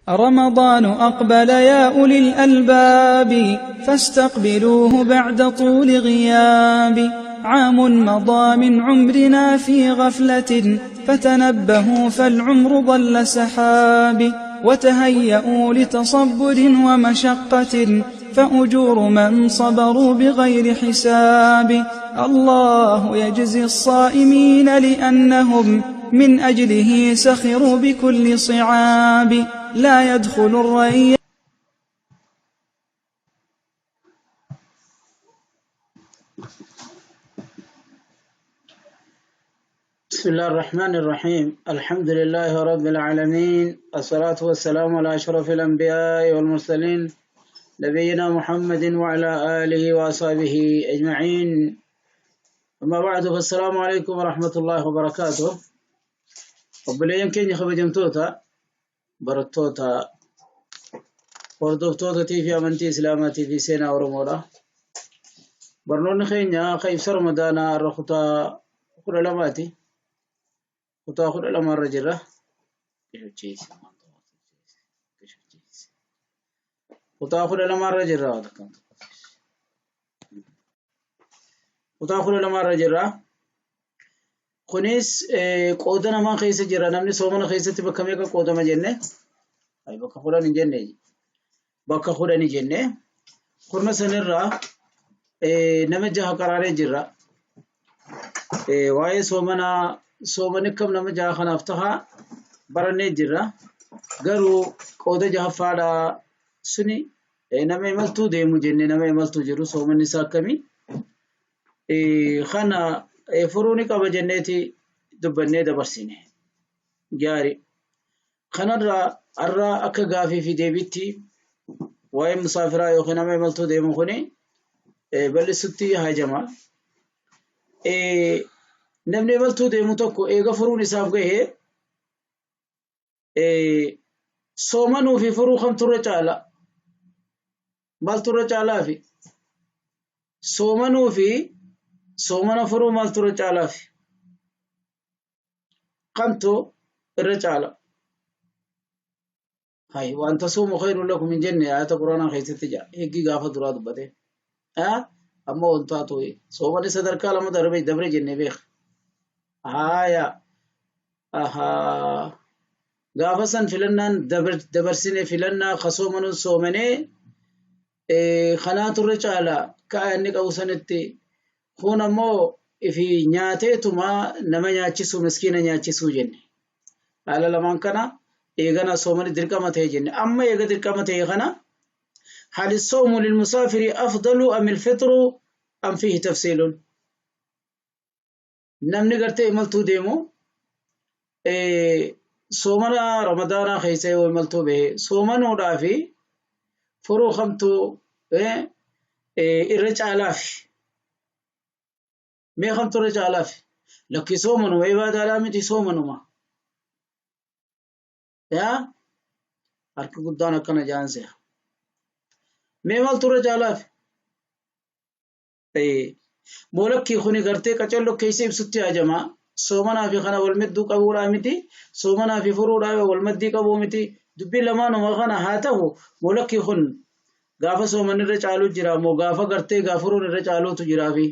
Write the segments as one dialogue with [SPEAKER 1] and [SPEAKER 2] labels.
[SPEAKER 1] رمضان أقبل يا أولي الألباب، فاستقبلوه بعد طول غياب. عام مضى من عمرنا في غفلة، فتنبهوا فالعمر ضل سحاب. وتهيأوا لتصبر ومشقة، فأجور من صبروا بغير حساب. الله يجزي الصائمين لأنهم من أجله سخروا بكل صعاب. لا يدخل الري.
[SPEAKER 2] بسم الله الرحمن الرحيم. الحمد لله رب العالمين، الصلاة والسلام على أشرف الأنبياء والمرسلين، نبينا محمد وعلى آله وأصحابه أجمعين. أما بعد، فالسلام عليكم ورحمة الله وبركاته. Obboleeyyan keenya kabajamtoota, barattoota, hordoftootatii fi amantii Islaamaatii fi seenaa Oromoodha. Barnoonni keenya ka ibsa Ramadaanaa irra kutaa 12ti. Kutaa 12 irra jirra. Kutaa 12 irra jirra. Kutaa 12 irra jirra. Kunis qooda namaa keessa jira. Namni soomana keessatti bakka meeqa qoodama jenne? Bakka 10 hin jenne. Bakka 10 jenne. Kurna sanirraa nama jaha qaraaree jirra. Waa'ee soomanaa, soomani kam nama jaha kanaaf taha barannee jirra. Garuu qooda jahaffaadhaa suni nama imaltuu deemu jenne, nama imaltuu jiru soomanni isaa akkamii? Kana furuu ni qaba jenneeti dubbannee dabarsine. Gaari. Kanarraa har'a akka gaafii fi deebiitti waa'ee musaafiraa yookiin nama imaltuu deemu kuni bal'isutti haajama. Namni imaltuu deemu tokko eega furuun isaaf gahe, soomanuu fi furuu kamtu irra caala? Maaltu irra caalaafi? Soomanuu fi soomana furuu maaltu irra caalaafi? Kamtu irra caala? Hay, waan tasuumu khayrun lakum hin jenne ayata Quraanaa keessatti jira. Higgii gaafa duraa dubbate. Amma wantaa ta'e soomanni sadarkaa lama darbe dabre jenne beeka. Haaya. Ahaa. Gaafa san filannaan dabarsine, filannaa ka soomanuun soomanee kanaatu irra caala ka inni qabu sanitti. Kun ammoo ifi nyaateetuma nama nyaachisuu, miskiina nyaachisuu jenne. Haala lamaan kana eegana soomani dirqama ta'e jenne. Amma eega dirqama ta'e kana, hal soomu lilmusaafiri afdalu am ilfixru am fiihi tafsiilun? Namni gartee imaltuu deemu soomana Ramadaanaa keessa yoo imaltuu bahe, soomanuudhaa fi furuu kamtu irra caalaafi? Mee kamtu irra caalaafi? Lakki, soomanuma ibaadaadhaa miti, soomanuma. Yaa harki guddaan akkana jaanseera. Mee maaltu irra caalaafi? Moolakkii kuni gartee qacello keessa ibsutti hajamaa. Soomanaa fi kana wal madduu qabuudhaa miti. Soomanaa fi furuudhaa wal maddii qabuu miti. Dubbii lamaanuma kana haa ta'u, moolakkii kun gaafa soomanni irra caaluu jira moo gaafa gartee gaa furuun irra caaluutu jiraafi?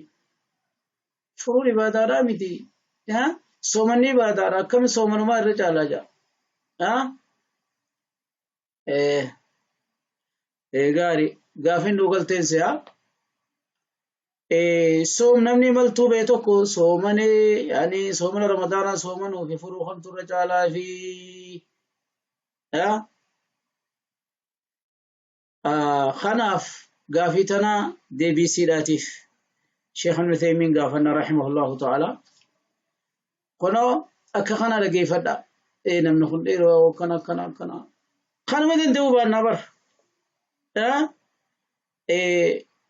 [SPEAKER 2] Furuun ibaadaadhaa miti. Soomanni ibaadaadha. Akkami soomanumaa irra caalaa jira? Gaari, gaafin nuu galteen si'a. Soom namni imaltuu ba'e tokko soomanee, yaani soomana Ramadaanaa soomanuu fi furuu kamtu irra caalaa fi? Kanaaf gaafii tana deebiisiidhaatiif Sheekh Ibn Uthaymiin gaafanna rahimahullahu ta'ala. Kunoo akka kana dhageeffadha. Namni kun dhiiroo akkana akkana akkana. Kanuma danda'uu baannaa bar.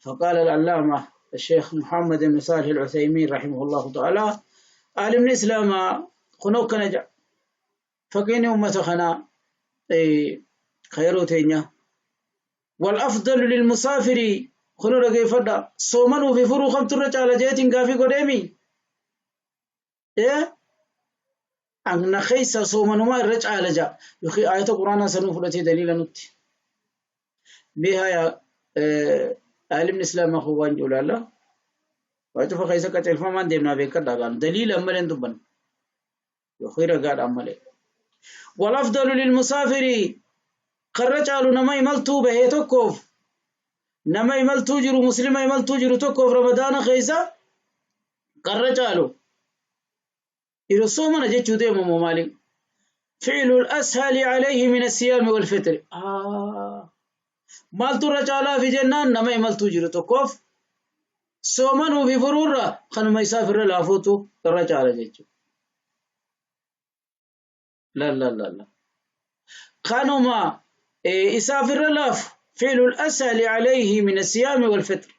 [SPEAKER 2] فقال العلامة الشيخ محمد بن صالح العثيمين رحمه الله تعالى، عالم الإسلام، خنوك نجا فقيني أمة خنا خيرو تينيا: والأفضل للمسافر، خنو رقي فدا، صومنو في فرو خمت الرجال جيتين قافي قديمي. إيه Ana keessa soomanumaa irra caala ja'a. Yookiin ayata quraanaa sanuu fudhatee daliila nutti. Mee haya aalimni islaamaa kun waan jiru laalla. Waa cufa keessa qaceelfamaan deemnaa beekadhaa gaanu. Daliila malee hin dubbannu. Yookiin ragaadhaan malee. Walafdalu lilmusaafiri karra caalu nama imaltuu bahee tokkoof nama imaltuu jiru muslima imaltuu jiru tokkoof ramadaana keessa karra caalu Yeroo soomana jechuu deemu immoo maali? Fi'lu al-ashali alayhi min as-siyaami wal fitri. Maaltu irra caalaa fi jennaan nama imaltuu jiru tokkoof soomanuu fi furuurra kanuma isaaf irra laafuutu irra caala jechuudha. La la la la. Kanuma isaaf irra laafu fi'lu al-ashali alayhi min as-siyaami wal fitr.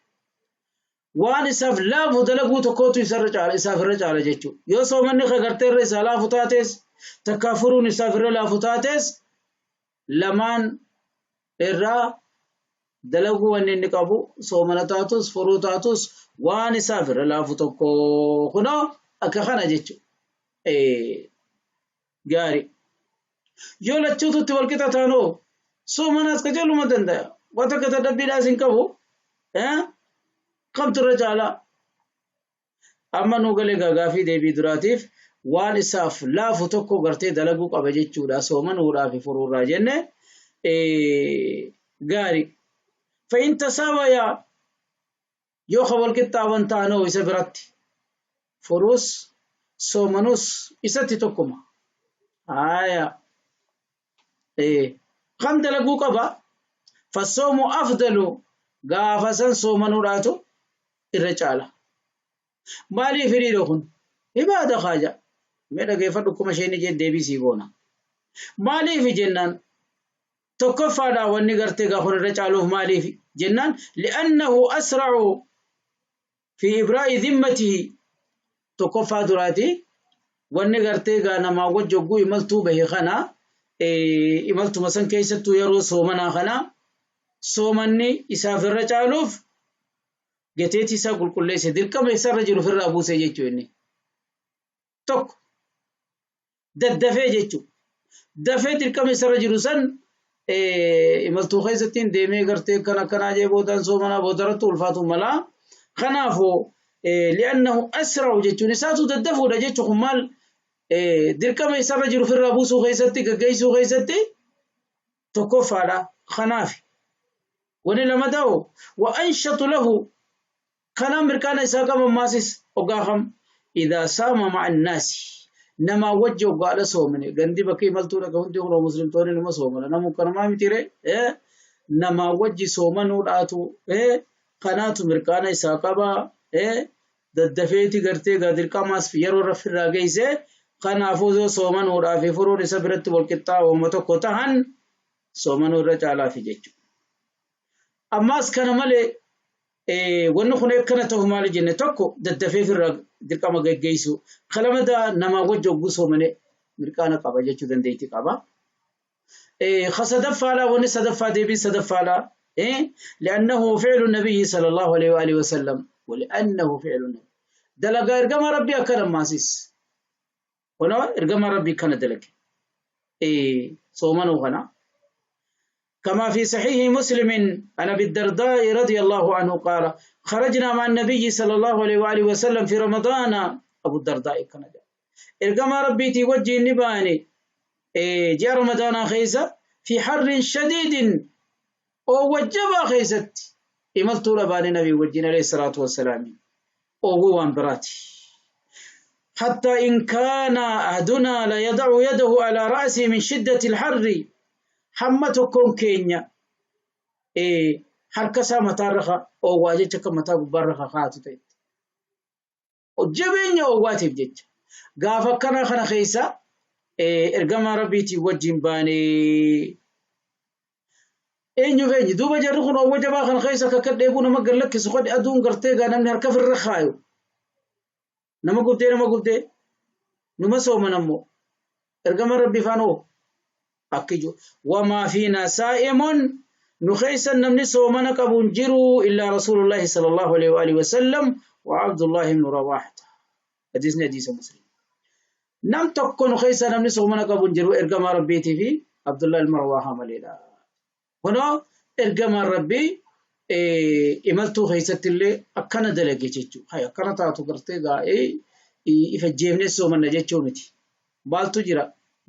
[SPEAKER 2] Waan isaaf laafu dalaguu tokkootu isarra caala isaaf irra caala jechuudha. Yoo soomanni ka gartee irra isaa laafu taates takkaa furuun isaaf irra laafu taates lamaan irraa dalaguu wanni inni qabu soomana taatus furuu taatus waan isaaf irra laafu tokko kunoo akka kana jechuudha. Gaari. Yoo lachuutu itti wal qixa taanoo soomanaas qajeeluma danda'a. Waan takka dadhabbiidhaas hin qabu. Kamtu irra caalaa? Amma nuu galee gaafii deebii duraatiif waan isaaf laafu tokko gartee dalaguu qaba jechuudha. Soomanuudhaa fi furuurraa jenne gaari. Fa'in tasaawaya yoo ka wal qixxaawan ta'anoo isa biratti furuus soomanuus isatti tokkuma. Haaya. Kam dalaguu qaba? Fassoomu afdalu gaafa san soomanuudhaatu irra caala. Maaliif hiriira kun? Ibaada kaaja. Mee dhageeffadhu akkuma isheen jee deebii sii goona. Maaliif jennaan tokkoffaadhaa wanni gartee gaa kun irra caaluuf maaliif jennaan li'annahu asra'u fi ibraa'i dhimmatihi tokkoffaa duraati wanni gartee gaa namaa wajji hogguu imaltuu bahe kana imaltuma san keessattuu yeroo soomanaa kana soomanni isaaf irra caaluuf gateetii isaa qulqulleesse dirqama isarra jiru ofirraa buuse jechuu inni tokko daddafee jechuu dafee dirqama isarra jiru san imaltuu keessattiin deemee gartee kan akkanaa jee boodaan soomanaa boodarratti ulfaatu malaa kanaafuu li'annahu asra'u jechuun isaatu daddafuudha jechuun kun maal dirqama isarra jiru ofirraa buusuu keessatti gaggeessuu keessatti tokkoffaadha kanaaf wani lama ta'u wa anshatu lahu kanaan mirkaana isaa qaba maasis ogaa kam idaa saama ma'a annaasi namaa wajji oggaadha soomane gandi bakka imaltuu dhaqa hundi kunoo muslimtoonni numa soomana namu kanumaa mitire namaa wajji soomanuudhaatu kanaatu mirkaana isaa qaba daddafeeti gartee gaa dirqamaas yeroo raffirraa geeyse kanaafuu yoo soomanuudhaa fi furuun isa biratti wal qixxaawama tokko tahan soomanuu irra caalaafi jechuudha. Ammaas kana malee wanni kun akkana ta'u maali jenne tokko daddafee firraa dirqama geggeessu kalamadaa namaa wajji hogguu soomane mirqaana qaba jechuu dandeetti qaba. Ka sadaffaadha wanni sadaffaa deebiin sadaffaadha. Li'annahu fi'lu nabiyyi sallallahu alaihi wa alihi wasallam wali'annahu fi'lu nabiyyi. Dalagaa ergama rabbii akkana maasis. Kunoo ergama rabbii kana dalage. Soomanuu kana. كما في صحيح مسلم عن أبي الدرداء رضي الله عنه قال خرجنا مع النبي صلى الله عليه وآله وسلم في رمضان أبو الدرداء كان إرقما ربي توجه النباني جاء رمضان خيسة في حر شديد ووجب خيست إملت لباني نبي وجين عليه الصلاة والسلام وهو براتي حتى إن كان أحدنا ليضع يده على رأسه من شدة الحر hamma tokkoon keenya harka isaa mataarra oowwaa jecha akka mataa gubbaarra kaa'atu ta'etti. Jabeenya oowwaatiif jecha. Gaafa akkana kana keessa ergamaa rabbiitiin wajjin baanee eenyu eenyu duuba jarri kun oowwa jabaa kana keessa akka dheebuu nama gad lakkisu qodhi aduun gartee gaa namni harka firra kaayu. Nama gubdee nama gubdee numa sooman ammoo ergamaa rabbii faana hoo akki jiru wamaa fiinaa saa'imun nu keessa namni soomana qabu hin jiru illaa rasuulullaahi sallallahu alaihi wa alihi wasallam wa abdullaahi ibnu rawaahata hadiisni hadiisa muslim Nam tokko nu keessa namni soomana qabu hin jiru ergamaa Rabbiitii fi Abdullah ilma Rawaahaa maleedha. Kunoo ergamaan Rabbii imaltuu keessatti illee akkana dalage jechuudha. Hay akkana taatu gartee gaa'ee ifa jeefnee soomanna jechuu miti. Maaltu jira?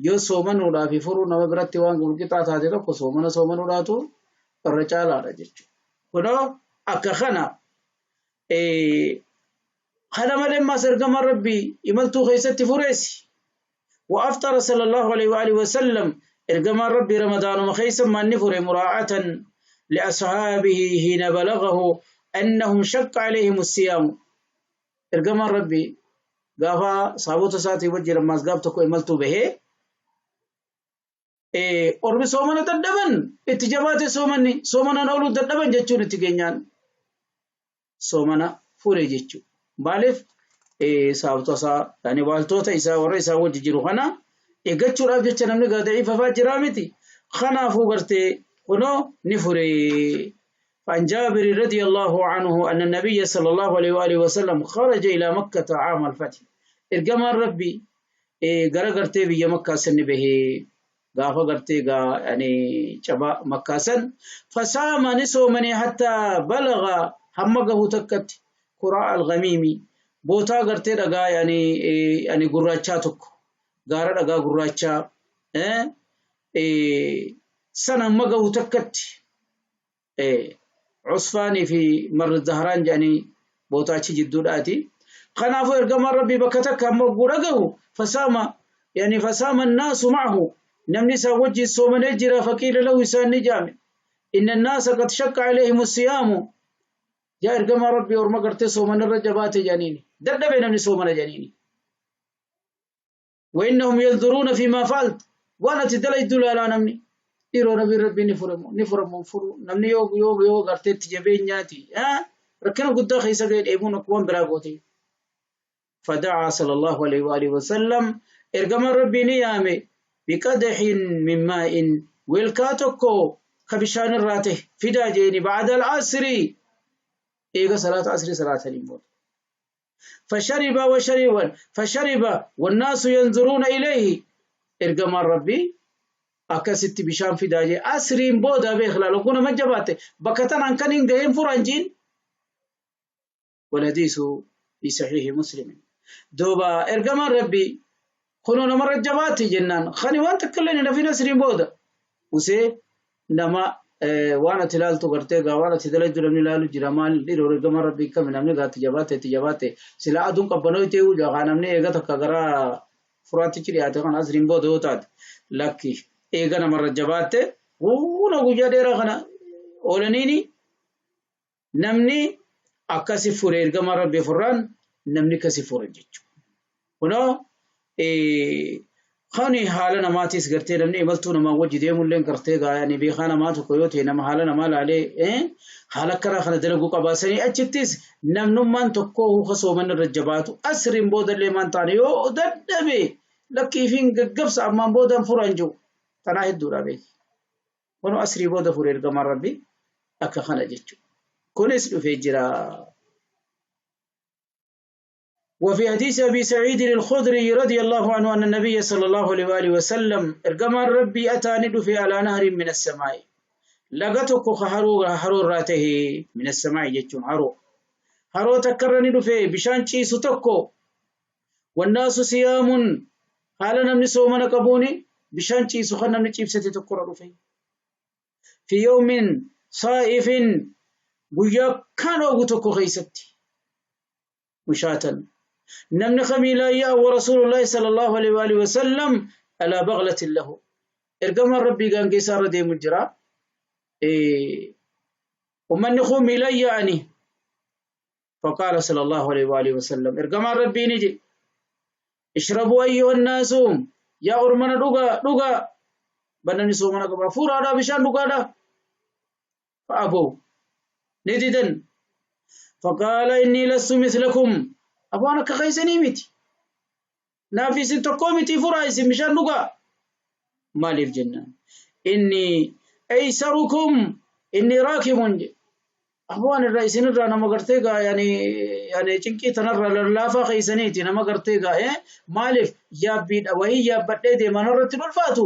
[SPEAKER 2] Yoo soomanuudhaa fi furuu nama biratti waan gurgixaa taate tokko soomana soomanuudhaatu irra caalaadha jechuudha. Kunoo akka kana kana malee ammaas ergamaan Rabbii imaltuu keessatti fureessi. Wa aftara sallallahu alaihi wa alihi wa sallam ergamaan Rabbii Ramadaanuma keessa manni fure muraa'atan liashaabihi hiina balagahu annahum shaqqa alaihim siyaamu. Ergamaan Rabbii gaafa saabota isaatii wajjin ammaas gaaf tokko imaltuu bahee ormi soomana dadhaban itti jabaate soomanni soomanaan ooluu dadhaban jechuun itti geenyaan soomana fure jechuudha. Maaliif saabota isaa yaani waaltoota isaa warra isaa wajji jiru kana eeggachuudhaaf jecha namni gaa da'iifa fa'aa jiraa miti. Kanaafuu gartee kunoo ni fure. عن جابر رضي الله عنه أن النبي صلى الله عليه وآله وسلم خرج إلى مكة عام الفتح. إرجما ربي gara gartee biyya Makkaa sanni bahee gaafa gartee gaa yani caba Makkaa san fasaama ni soomanii hattaa balaga hamma gahu takkatti kuraa al-ghamiimi bootaa gartee dhagaa yani yani gurraachaa tokko gaara dhagaa gurraachaa san hamma gahu takkatti Usfaanii fi Marri Zahraan jedhanii bootaa achi jidduudhaati. Kanaafuu ergamaan Rabbii bakka takka hamma hogguu dhagahu fasaama yani fasaama annaasu ma'ahu namni isaan wajjin soomanee jira faqiila lahu isaan ni jaame. Inna annaasa qad shaqqa alayhim siyaamu yaa ergamaa Rabbii orma gartee soomana irra jabaate jedhaniini. Dadhabe namni soomana jedhaniini. وإنهم ينظرون فيما فعلت waan ati dalaydu laalaa namni dhiiroo nabiin rabbii ni furamu ni furamu furu namni yoo yoo yoo gartee itti jabeenyaati rakkina guddaa keessa ga'e dheebuun akka waan biraa goote. فدعا صلى الله عليه وآله وسلم ergamaan rabbii ni yaame biqadahin min maa'in weelkaa tokko ka bishaan irraa ta'e fidaa jeeni ba'da al-asri eega salaata asrii salaataniin booda. فشرب وشرب فشرب والناس ينظرون إليه ergamaan rabbii akkasitti bishaan fidaa jee asriin booda beek laala kun nama jabaate bakka tanaan kan hin gahin furan jiin والحديث في صحيح مسلم دوبا ergamaan rabbii kunoo namarra jabaate jennaan kani waan takka illee hin hafin asriin booda usee nama waan ati ilaaltu gartee gaa waan ati dalagdu namni ilaalu jira maal dhiiroo ergamaan rabbii kami namni gaatti jabaate itti jabaate sila aduun qabbanoo ta'uu jaa namni eega takka gara furaatichi dhiyaate kan asriin booda yoo taate lakki eega namarra jabaatte huna guyyaa dheeraa kana oolaniini namni akkasi fure ergamaan rabbii furraan namni akkasi fure jechuudha. Kunoo kani haala namaatiis gartee namni imaltuu namaa wajji deemullee gartee gaayanii beekaa namaa tokko yoo ta'e nama haala namaa laalee haala akkanaa kana dalaguu qabaasanii achittis namnummaan tokko huka soomanni irra jabaatu asriin boodallee maan taane yoo dadhabe lakkiifiin gaggabsa ammaan boodaan furaan jiru tanaa hedduudha beeki. Kunoo asrii booda fure ergamaan rabbii akka kana jechuudha. Kunis dhufee jira. وفي حديث أبي سعيد الخدري رضي الله عنه أن النبي صلى الله عليه وآله وسلم ارجم ربي أتاني في على نهر من السماء لقتك هرو هرو راته من السماء جتون هرو هرو تكرني في بشان شيء تكو والناس صيام قال نمني صومنا قبوني بشان شيء سخن نمني شيء تكو في في يوم صائف guyyaa kaan oogu tokko keessatti mushaatan namni kamiilaa yaa wa rasuulullaahi sallallahu alaihi wa alihi wasallam alaa baghlatin lahu ergamaan rabbii gaangeessaa irra deemu jira ummanni kun miilaan yaa'anii faqaala sallallahu alaihi wa alihi wasallam ergamaan rabbii ni jedhe ishrabuu ayyuha nnaasu yaa ormana dhugaa dhugaa bannamni soomana qaba fuuraadhaa bishaan dhugaadhaa fa'abow ni didan faqaala innii lastu mislakum abaan akka keessanii miti naaf isin tokkoo miti furaa isin bishaan dhugaa maaliif jennaan inni aysarukum inni raakibun jedhe Aboo ani irraa isinirraa nama gartee gaa yani yani cinqii tanarraa lallaafaa keeysaniiti nama gartee gaa maaliif yaabbiidha wahii yaabbadhee deema narratti hin ulfaatu.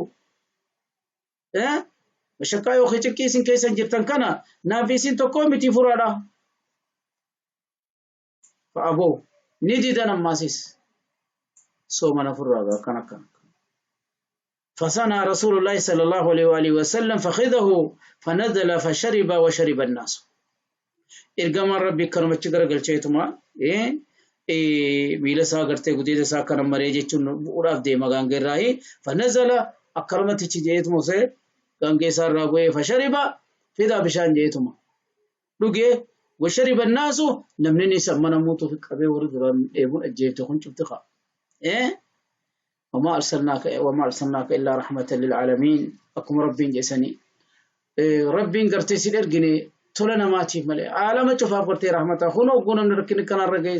[SPEAKER 2] Mashakkaa yookiin cinqii isin keessan jirtan kana naaf isin tokkoo miti furaadha. Fa'aboo ni didan ammaasis soomana furraa gaa akkana akkana. فصنع رسول الله صلى الله عليه وآله وسلم فخذه فنزل فشرب وشرب الناس. Ergamaan Rabbii akkanumatti garagalcheetuma miila isaa gartee gudeeda isaa akkana maree jechuun bu'uudhaaf deema gaangee irraayi. Fanazala akkanumatti ichi jeetuma osee gaangee isaa irraa bu'ee fashariba fidaa bishaan jeetuma dhugee washariba naasu namni ni sammana muutuuf qabee warri duraan dheebuun ajjeefte kun cufti ka'a. وما أرسلناك وما أرسلناك إلا رحمة للعالمين أكم ربين جسني ربين قرتي سيد إرجني tola namaatiif malee aalama cufaaf gartee rahmata kunoo ogguu namni rakkinni kana irra ga'e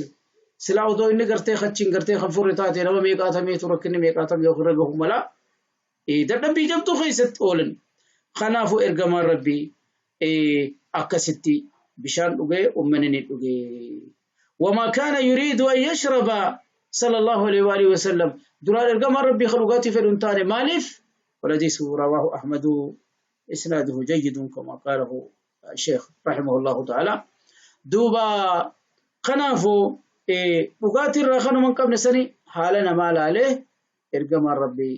[SPEAKER 2] silaa odoo inni gartee kachiin gartee kan furre taate nama meeqaatameetu rakkinni meeqaatam yoo irra gahu mala dadhabbii jabtuu keessatti oolan kanaafuu ergamaan rabbii akkasitti bishaan dhugee ummanni ni dhugee wamaa kaana yuriidu an yashraba sallallahu alaihi wa alihi wasallam duraan ergamaan rabbii kan dhugaatii fedhu hin taane maaliif والحديث رواه أحمد إسناده جيد كما قاله الشيخ رحمه الله تعالى دوبا خنافو dhugaatii irraa kanuma hin qabne sani haala namaa laalee ergamaan rabbii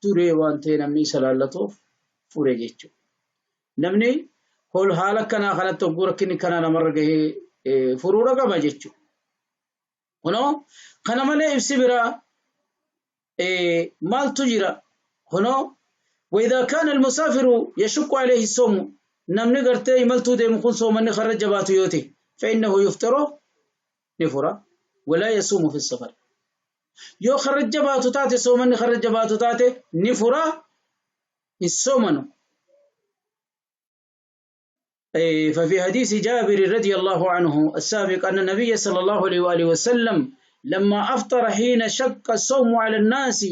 [SPEAKER 2] turee waan ta'e namni isa laallatuuf fure jechuudha. Namni haala akkanaa kanatti hogguu rakkinni kanaa namarra gahee furuudha qaba jechuudha. Kunoo kana malee ibsi biraa maaltu jira? Kunoo وإذا كان المسافر يشق عليه الصوم namni gartee imaltuu deemu kun soomanni karra jabaatu yoo ta'e فإنه يفطر ni fura ولا يصوم في السفر yoo karra jabaatu taate soomanni karra jabaatu taate ni fura hin soomanu. ففي حديث جابر رضي الله عنه السابق أن النبي صلى الله عليه وآله وسلم لما أفطر حين شق الصوم على الناس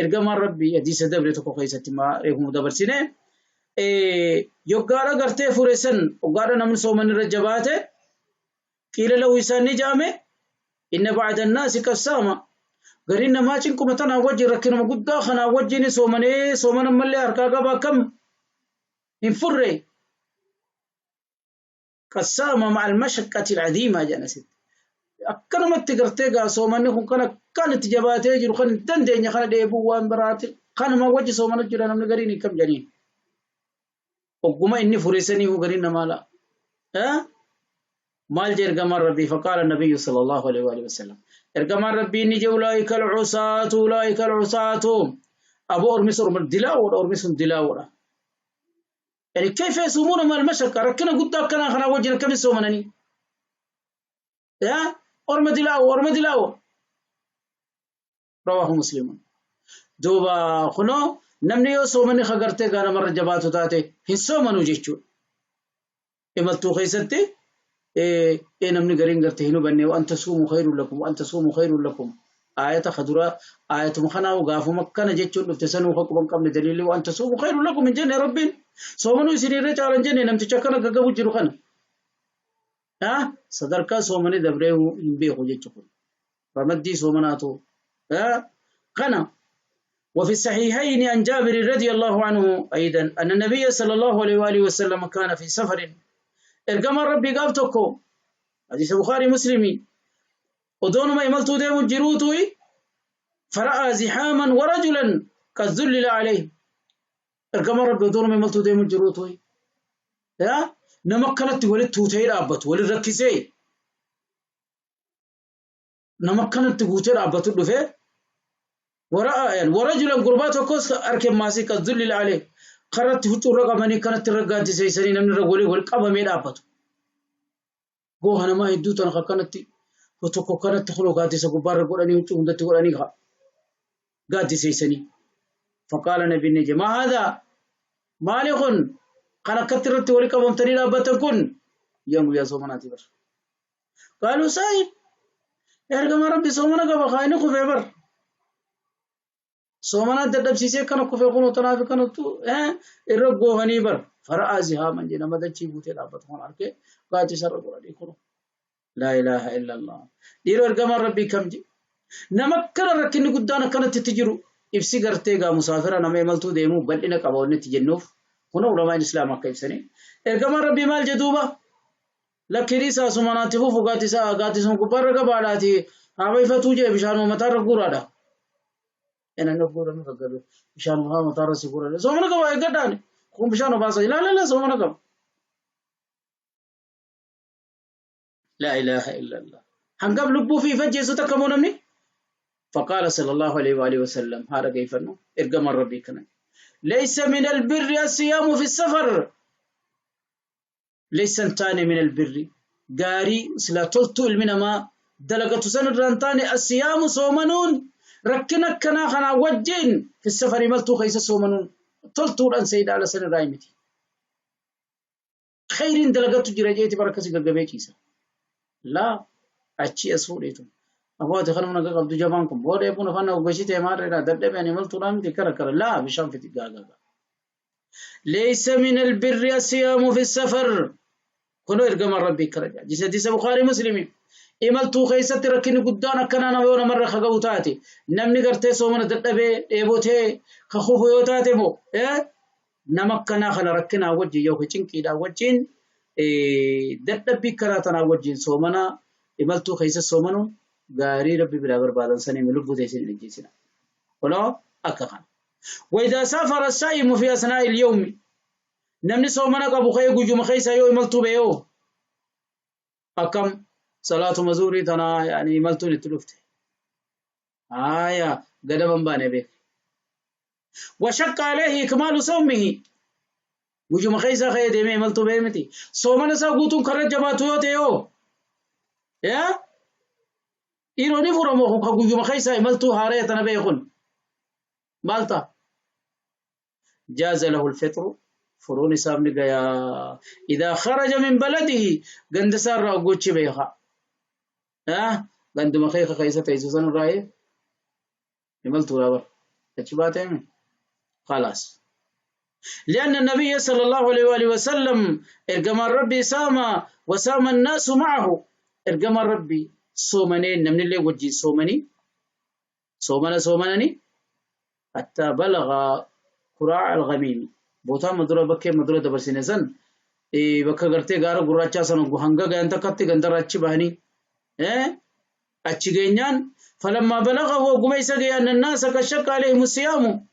[SPEAKER 2] ergamaan rabbii hadiisa dabre tokko keessatti reefuma dabarsine yoggaadha gartee fure san yoggaadha namni soomanni irra jabaate qiila lahu isaan ni jaame inna ba'da annaasi qad saama gariin namaa cinquma tanaa wajjin rakkinuma guddaa kanaa wajjin soomanee soomana mallee harkaa qaba akkam hin furre qad saama ma'a almashaqqati alcadiima jedhan asitti akkanumatti gartee gaa soomanni kun kan akkaan itti jabaatee jiru kan hin dandeenye kana dheebuu waan biraati kanuma wajji soomana jira namni gariin akkam jedhaniin ogguma inni fureessaniifu gariin namaa la'a. Maal jee ergamaan rabbii faqaala nabiyyu sallallahu alaihi wa sallam ergamaan rabbii inni jee ulaa'ika alcusaatu ulaa'ika alcusaatu aboo ormi sun orma dilaawoodha ormi sun dilaawoodha. Yani kayfa yasuumuuna maal mashaqqa rakkina guddaa akkanaa kanaa wajjin akkamiin soomananii? Yaa orma dilaawo orma dilaawo. Rawaahu muslimun. Duuba kunoo namni yoo soomanni kagartee gaa namarra jabaatu taate hin soomanu jechuudha. Imaltuu keessatti namni gariin gartee hin hubanne waan tasuumu khayrun lakum waan tasuumu khayrun lakum aayata kaduraa aayatuma kanaa gaafuma akkana jechuun dhufte sanuu quba hin qabne daliilli waan tasuumu khayrun lakum hin jenne rabbiin soomanuu isinirra caala hin jenne namticha akkana gaggabu jiru kana. Sadarkaa soomanii dabree hin beeku jechuudha. Ramaddii soomanaatu kana. وفي الصحيحين عن جابر رضي الله عنه أيضا أن النبي صلى الله عليه وآله وسلم كان في سفر إرجم ربي قابتكو حديث البخاري مسلمي ودون ما يملتو ديم الجروتوي فرأى زحاما ورجلا قد ذلل عليه إرجم ربي ودون ما يملتو ديم الجروتوي يا نمكنت ولدت تير أبت وللركزي نمكنت تير أبت دفه ورأى يعني ورجلا قرباته كوس أركب ماسك الذل عليه قررت هتو رقمني كانت الرقات سيسرين من الرجولي والقبة ميل أبته جوهنا ما يدو تنخ كانت هتوكو كانت تخلو قاتي سكوبار قراني هتو هندت قراني خا قاتي سيسني فقال نبي النجم ما هذا مالك قال كترت ولقبة متني أبتكن يوم يا سومناتي بر قالوا سايب يا ربي سومنا قبا خاينكو في بر Soomana dadhabsiisee kana kufee kunoo tanaaf kanattu irra goohanii bar fara'aa zihaaman jedhe nama dachii guutee dhaabbatu kan arkee gaaddisarra godhanii kunoo. Laa ilaaha illallah. Dhiiroo ergamaan rabbii kam jedhe. Nama akkana rakkinni guddaan akkanatti itti jiru ibsi gartee gaa musaafira nama imaltuu deemuu bal'ina qaba wanni itti jennuuf kuna ulamaan islaam akka ibsanii. Ergamaan rabbii maal jedhuuba? Lakkiin isaa sumanaatti fufu gaaddisa gaaddisuma gubbaarra gabaadhaati haa ifatuu jee bishaan mataarra guuraadha. Inni guurame gaggabe bishaan haa mataarra si guuraadha. Soomana qaba eeggadhaani. Kun bishaan obaasa ilaala soomana qaba. Laa ilaaha illallah. Hangam lubbuu fi fajjeessu takka moo namni? فقال صلى الله عليه وآله وسلم هذا كيف ارقم ربي كنا ليس من البر الصيام في السفر ليس انتاني من البر قاري سلا تلتو المنما دلقة سنرانتاني الصيام صومنون ركنا كنا خنا وجين في السفر ملتو خيس صومنون تلتو الان سيد على سن رايمتي خير دلقة جرجيتي بركة سيقا لا أتشي أسفوريتو أبواتي خلونا قبض جبانكم بوري يبون فانا وقشيتي مارنا دبدب يعني ملتو رامتي كرا كرا لا بشام في تقاقا ليس من البر الصيام في السفر كنو إرقم ربي كرجا جسدي بخاري مسلمي imaltuu keessatti rakkinni guddaan akkanaa nama yoo namarra kaga'u taate namni gartee soomana dadhabee dheebotee ka kufu yoo taate moo nama akkanaa kana rakkinaa wajjin yookiin cinqiidhaa wajjin dadhabbii karaa tanaa wajjin soomana imaltuu keessa soomanu gaarii rabbi biraa barbaadan sanii lubbuu teessin hin ajjeesina. Kunoo akka kana. وإذا سافر الصائم في أثناء اليوم namni soomana qabu ka'ee guyyuma keessa yoo imaltuu ba'ee akkam صلاة مزوري تنا يعني ملتون التلفت آية قدما باني به وشق عليه إكمال صومه وجو مخيسا خي ديمي ملتو بيمتي صومنا ساقوتون كرج جماعتو تيو يا إيروني فرمو كوجو مخيسا ملتو هاري تنا بيخون مالتا جاز له الفطر فروني سامني يا إذا خرج من بلده قندسار راقوتش بيخا ها ganduma kee keessa teessu san irraa imaltuu bar achi baatee خلاص لأن النبي صلى الله عليه وآله وسلم إرجم ربي سام وسام الناس معه إرجم ربي صومنين نمن اللي وجي صومني صومنا صومنني حتى بلغ قراع الغميم بوتا مدرة بكي مدرة دبرسينزن إيه بكا غرتي غارو غراچا سن هنگا غان تكتي غندر بهني achi geenyaan فلما بلغه وقميس أن الناس قد شق عليهم الصيام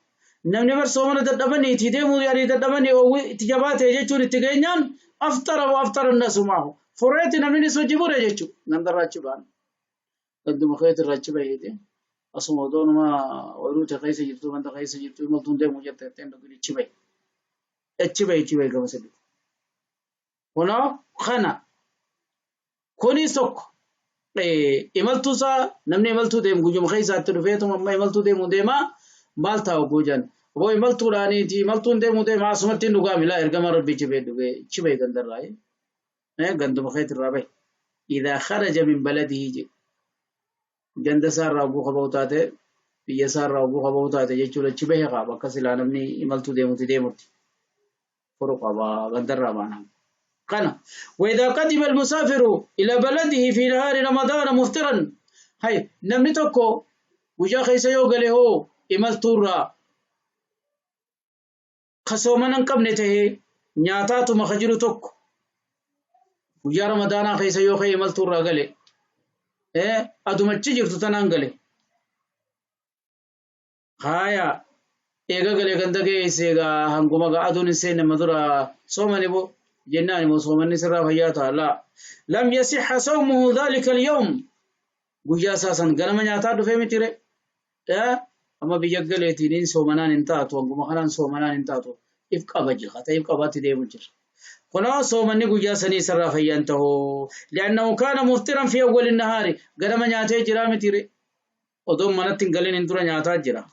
[SPEAKER 2] نمني بر صومنا ددبني تيدمو يعني ددبني أو تجابات يجتون تجينيان أفطر وأفطر الناس معه فريت نمني سوجبور يجتو نندر راجبان قدم خيط الراجبة يدي أصلا موضوع ما وروت خيس جبتو من خيس جبتو ملتون دمو جبتين نقول تشبي تشبي تشبي كما سبب هنا خنا كوني سوك imaltuu isaa namni imaltuu deemu guyyuma keessaatti dhufeetuma amma imaltuu deemu deema maal taa'u guujan obbo imaltuudhaaniiti imaltuun deemu deema asumatti hin dhugaami laa ergama rabbii cibee dhugee cibee gandarraa ganduma keetirraa bahe idaa kharaja min baladihi je ganda isaarraa oguu qabau taate biyya isaarraa oguu qabau taate jechuudha cibee qaba bakka silaa namni imaltuu deemuti deemutti furu qaba gandarraa baanaa قنا وإذا قدم المسافر إلى بلده في نهار رمضان مفطرا هاي نمني tokko guyyaa keessa yoo gale hoo imaltuurraa ka soomana hin qabne tahee nyaataatuma ka jiru tokko guyyaa ramadaanaa keessa yoo ka'e imaltuurraa gale adumachi jirtu tanaan gale haya eega gale ganda geesse egaa hanguma gaa aduun hin seenne madura soomani boo جنان مصومني سرا فياتا لا لم يصح صومه ذلك اليوم guyyaa isaasan ganama nyaataa dhufee mitire amma biyya galeetiin soomanaan hin taatu hanguma kanaan soomanaan hin taatu if qaba jira ta'if qabaatti deemu jira kunoo soomanni guyyaa sanii sarraa fayyaan ta'u li'annahu kaana muftiran fi awwali nahaari ganama nyaatee jira mitire odoon manatti hin galin hin dura nyaataa jira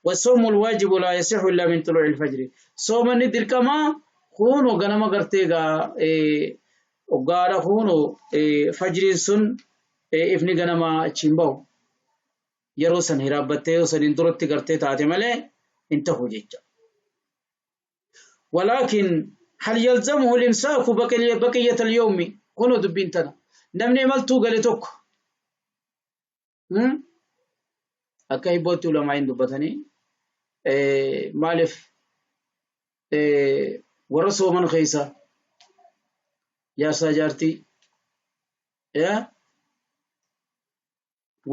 [SPEAKER 2] والصوم الواجب لا يصح إلا من طلوع الفجر صومني dirqama kunoo ganama gartee gaa oggaadha kunoo fajriin sun ifni ganama achiin bahu. Yeroo san hiraabbattee yoo saniin duratti gartee taate malee hin tahu jecha. Walaakin hal yalzamuhu limsaaku baqiyyata al-yawmi kunoo dubbiin tana. Namni imaltuu gale tokko akka hibbootti ulamaa'iin dubbatanii maaliif warra sooman keessa jaarsaa jaartii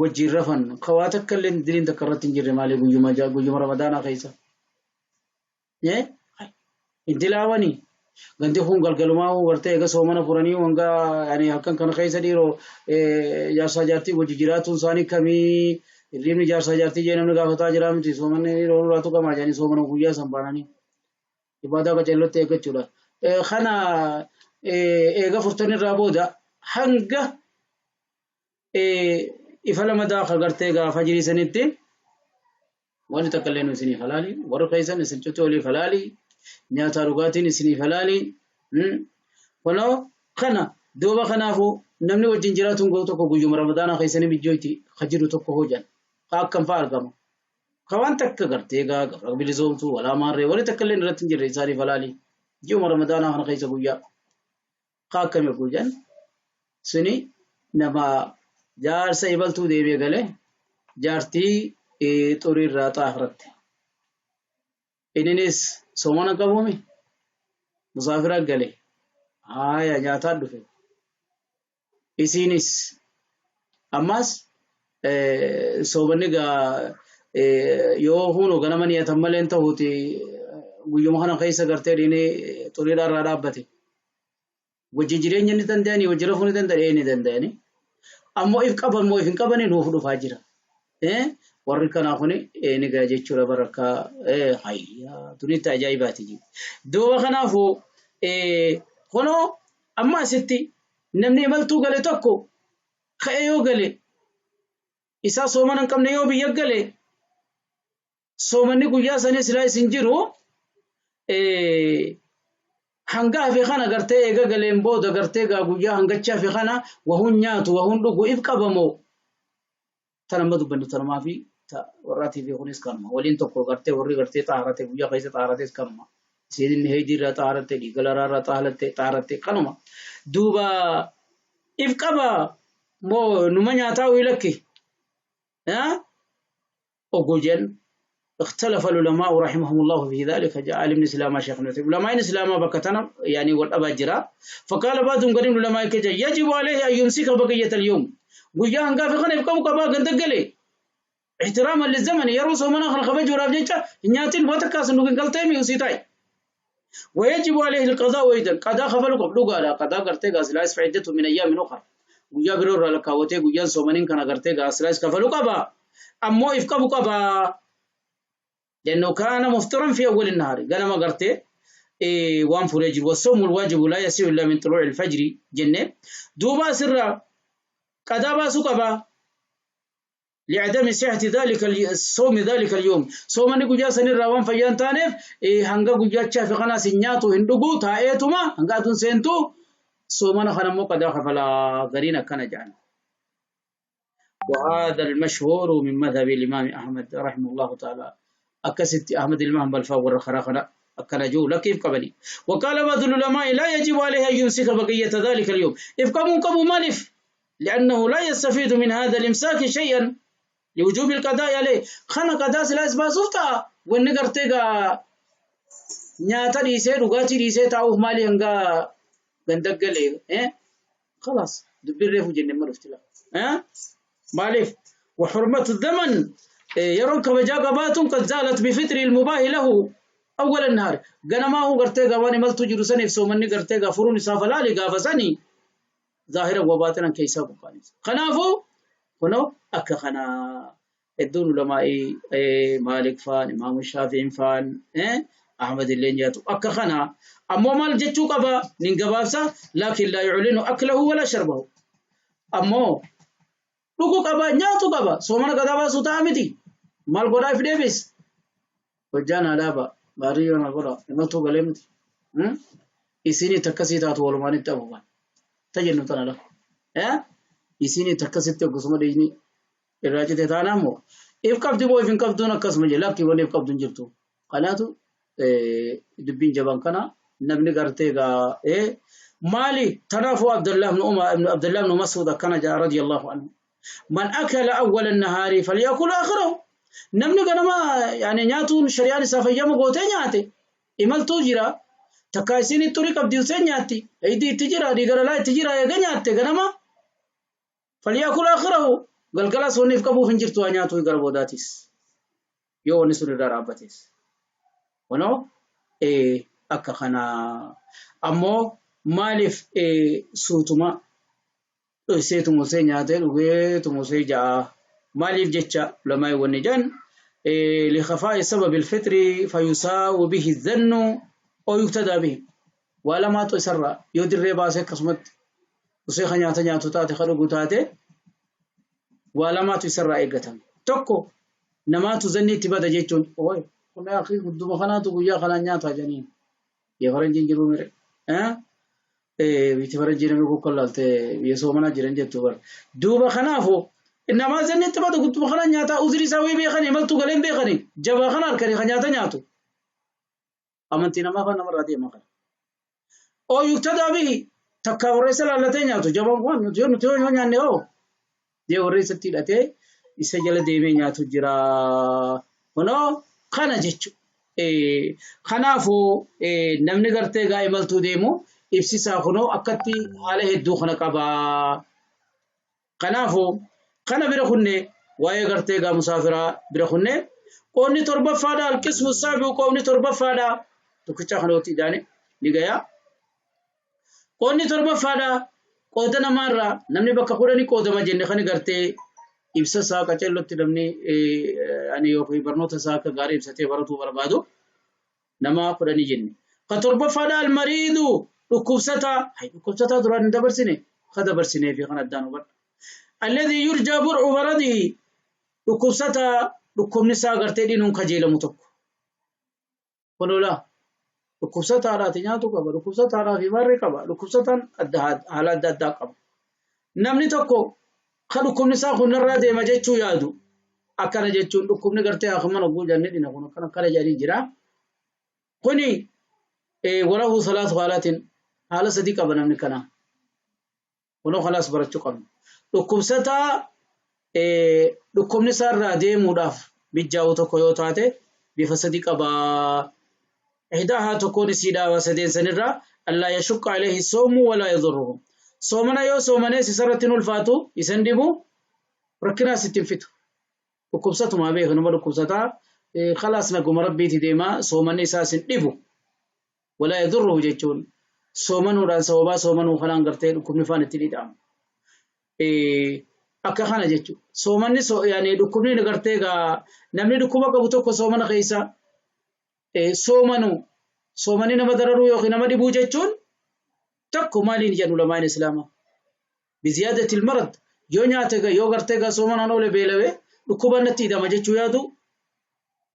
[SPEAKER 2] wajjiin rafan ka waa takka illee diliin takka irratti hin jirre maali guyyuma guyyuma ramadaanaa keessa hin dilaawanii ganti kun galgalumaa gartee eega soomana furanii hanga yani halkan kana keessa dhiiroo jaarsaa jaartii wajji jiraatuun isaanii kamii hirribni jaarsaa jaartii jee namni gaafataa jiraa miti soomanni dhiiroo nurraa tuqamaa jedhanii soomana guyyaa san baananii ibaadaa qaceellotti eeggachuudha. Kana eega furtanirraa booda hanga ifa lamadaa ka gartee gaafa jirii sanitti wanni takka illee nu isiniif halaali warri keessan isin cutti oliif halaali nyaataa dhugaatiin isiniif halaali. Kunoo kana duuba kanaafuu namni wajjin jiraatuun ga'u tokko guyyuma ramadaanaa keessanii mijjooyti ka jiru tokko hoojan ka akkam fa'a argama. Ka waan takka gartee gaa gafra bilisoomtuu walaa maarree warri takka illee irratti hin jirre isaaniif halaali. Ji'uma ramadaanaa kana keessa guyyaa ka akkami guyyaan suni nama jaarsa ibaltuu deebi'ee galee jaartii xurii irraa xaafratte. Inninis soomana qabuumi musaafira gale haaya nyaataa dhufe. Isiinis ammas soomanni gaa yoo huunu ganama niyatan malee hin ta'uuti guyyuma kana keessa gartee dhiinee xuriidhaa irraa dhaabbate. Wajjin jireenya ni danda'anii wajjin rafuu ni danda'anii ni danda'anii. Ammoo if qaban moo if hin qabanii nuuf dhufaa jira. Warri kanaa kuni ni ga'a jechuudha barakkaa hayyaa tunitti ajaa'ibaati jiru. Duuba kanaafuu kunoo amma asitti namni imaltuu gale tokko ka'ee yoo gale isaa soomana hin qabne yoo biyya gale soomanni guyyaa sanii silaa isin jiru hanga hafe kana gartee eega galeen booda gartee gaa guyyaa hangacha hafe kana wahuun nyaatu wahuun dhugu if qabamoo tan amma dubbannu tanumaa fi ta warraatii fi kunis kanuma waliin tokko gartee warri gartee xaarate guyyaa keessa xaarates kanuma isiin inni heejii irraa xaaratte dhiiga laraa irraa xaaratte xaaratte kanuma duuba if qaba moo numa nyaataa wii lakki oguu jennu اختلف العلماء رحمهم الله في ذلك. جاء عالم الإسلام شيخ نوتي علماء الإسلام بكتنا يعني والأبا جرا فقال بعضهم قريب العلماء كجا يجب عليه أن يمسك بقية اليوم ويا هنگا في خنف كم كبا غندقلي احتراما للزمن يروس من آخر خبج ورابجة نياتين وتكاس نوكن قلتيمي وسيتاي ويجب عليه القضاء أيضا قضاء خفلك قبلوغا لا قضاء قرتي غاس لاس فعدته من أيام أخرى ويا برور لكاوتي ويا سومنين كان قرتي غاس لاس كفلوك أبا أمو إفكبك أبا لأنه كان مفطرا في أول النهار قال ما قرتي إيه وان فريج والصوم الواجب لا يسير إلا من طلوع الفجر جنة دوبا سر قضاء باسو قبا لعدم صحة ذلك الصوم ذلك اليوم صوم نقول جالس نروان فيان تانف إيه هنگا قجا شاف خنا سنياتو هندقو تايتما هنگا تون سنتو صوم أنا خنا مو قضاء فلا غرينا كان جعنا. وهذا المشهور من مذهب الإمام أحمد رحمه الله تعالى. أكست أحمد الإمام بالفاور خراخنا أكنجو لكيف قبلي. وقال بعض العلماء لا يجب عليه أن يمسك بقية ذلك اليوم إفقاموا قبو مالف لأنه لا يستفيد من هذا الإمساك شيئا لوجوب القضاء عليه. خنا قضاء سلاس باسوتا ونقر تيغا نياتا ديسي رغاتي ديسي تاوه مالي هنگا غندقلي إيه؟ خلاص دبير ريفو جنة مرفتلا إيه؟ مالف وحرمة الزمن يرون كبجا قباتهم قد زالت بفطر المباه له أول النهار. قنا ما هو قرتيغا واني ملتو جرساني في سومني قرتيغا فروني سافلالي قافزاني ظاهرا وباطنا كيسا بقاني خنافو كنو أكا خنا الدون علماء مالك فان إمام الشافعي فان أحمد اللين جاتو أكا خنا أمو مال جتشو قبا ننقبافسا لكن لا يعلن أكله ولا شربه. أمو لوكو قبا نياتو قبا سومنا قدابا سوتامتي مال godhaa if deebis hojjaan alaaba baariyoon godha imaltuu galee miti isinii takkasii taatu walumaanitti abuuban tajennu tana lafa isinii takkasitti gosuma dhiigni Irraa cite taanaan moo if qabdi moo if hin qabduun akkasuma jee lakki wanni if qabdu hin jirtu. Kanaatu dubbiin jaban kana namni gartee gaa maali tanaafuu Abdullah ibn Umar Abdullah ibn Mas'ud akkana jaa radiyallahu anhu. Man akala awwala nahaari falyakul akhirahu. Namni ganama yaani nyaatuun shari'aan isaa fayyama gootee nyaate imaltuu jira takka isiin xurii qabdi usee nyaatti hiddi itti jira dhiiga itti jira eega nyaatte ganama falyakul akhirahu galgala sonniif qabuuf hin jirtu haa nyaatu gara boodaatis yoo wanni sun irraa dhaabbates. Kunoo akka kana ammoo maaliif suutuma dhoysee tumusee nyaatee dhugee tumusee ja'a maaliif jecha ulamaa wanni jedhan لخفاء سبب الفطر فيساو به الظن أو يقتدى به ولما تسرى يدري باسه قسمت usee ka nyaata nyaatu taate ka dhugu taate waa lamaatu isarraa eeggatame. Tokko namaatu zanni itti bada jechuun ooy kun akhi gudduma kanaatu guyyaa kanaan nyaata jedhaniin. Biyya faranjiin jiruu mire. Biyyi faranjii namni kokkallaalte biyya soomanaa jiran jettu bara. Duuba kanaafu namaa zanni itti bada gudduma kanaan nyaata uzrii isaa wayii beekanii imaltuu galeen beekanii jabaa kana harkanii ka nyaata nyaatu. Amantii namaa kan namarraa deema kana. Oo yuktadaa bihi takka warra isa laallatee nyaatu jabaan waan nuti yoo nuti yoo nyaanne hoo dee warra isatti hidhatee isa jala deemee nyaatu jira. Kunoo kana jechuudha. Kanaafuu namni gartee gaa imaltuu deemu ibsisaa kunoo akkatti haala hedduu kana qaba. Kanaafuu kana bira kunne waa'ee gartee gaa musaafiraa bira kunne qoonni torbaffaadha alqismu saabi'u qoonni torbaffaadha tokkicha kana walitti idaane ni gayaa. Qoonni torbaffaadha qooda namaarraa namni bakka kudhanii qoodama jenne kan gartee ibsa isaa qaceellotti namni ani yookiin barnoota isaa akka gaarii ibsatee baratuu barbaadu nama kudhanii jenne. Ka torbaffaadha almariidu dhukkubsataa dhukkubsataa duraan hin dabarsine ka dabarsinee fi kan addaan hubadha. Alladhi yurjaa bur'u maradihi dhukkubsataa dhukkubni isaa gartee dhinuun kajeelamu tokko. Kunolaa dhukkubsataadhaati nyaatu qaba dhukkubsataadhaa fi maarree qaba dhukkubsataan haala adda addaa qaba. Namni tokko ka dhukkubni isaa kun narraa deema jechuu yaadu akkana jechuun dhukkubni gartee hakiman hogguu jennee dhina kun akkana akkana jedhanii jira. Kuni walahu salaatu haalaatiin haala sadii qaba namni kana. Kunoo kalaas barachuu qabna. Dhukkubsataa dhukkubni isaa irraa deemuudhaaf mijjaa'u tokko yoo taate bifa sadii qaba. إحداها تكون سيدا وسدين سنرا ألا يشق عليه الصوم ولا يضره. صومنا يو صومنا سرة الفاتو يسندبو ركنا ستين فتو. وكبسته ما بيه نمر كبستا خلاص نقوم ربي تديما صومنا ساس دبو ولا يضره جيتون صومنا ران صوبا صومنا خلان قرتين وكم نفان تليدام. akka kana jechuudha. Soomanni yaani dhukkubni gartee gaa namni dhukkuba qabu tokko soomana keessa soomanu soomani nama dararuu yookiin nama dhibuu jechuun tokko maaliin jedhu lamaan islaamaa. Biziyaadati ilmarad yoo nyaate yoo gartee gaa soomanaan oole beelawee dhukkuba natti hidhama jechuu yaadu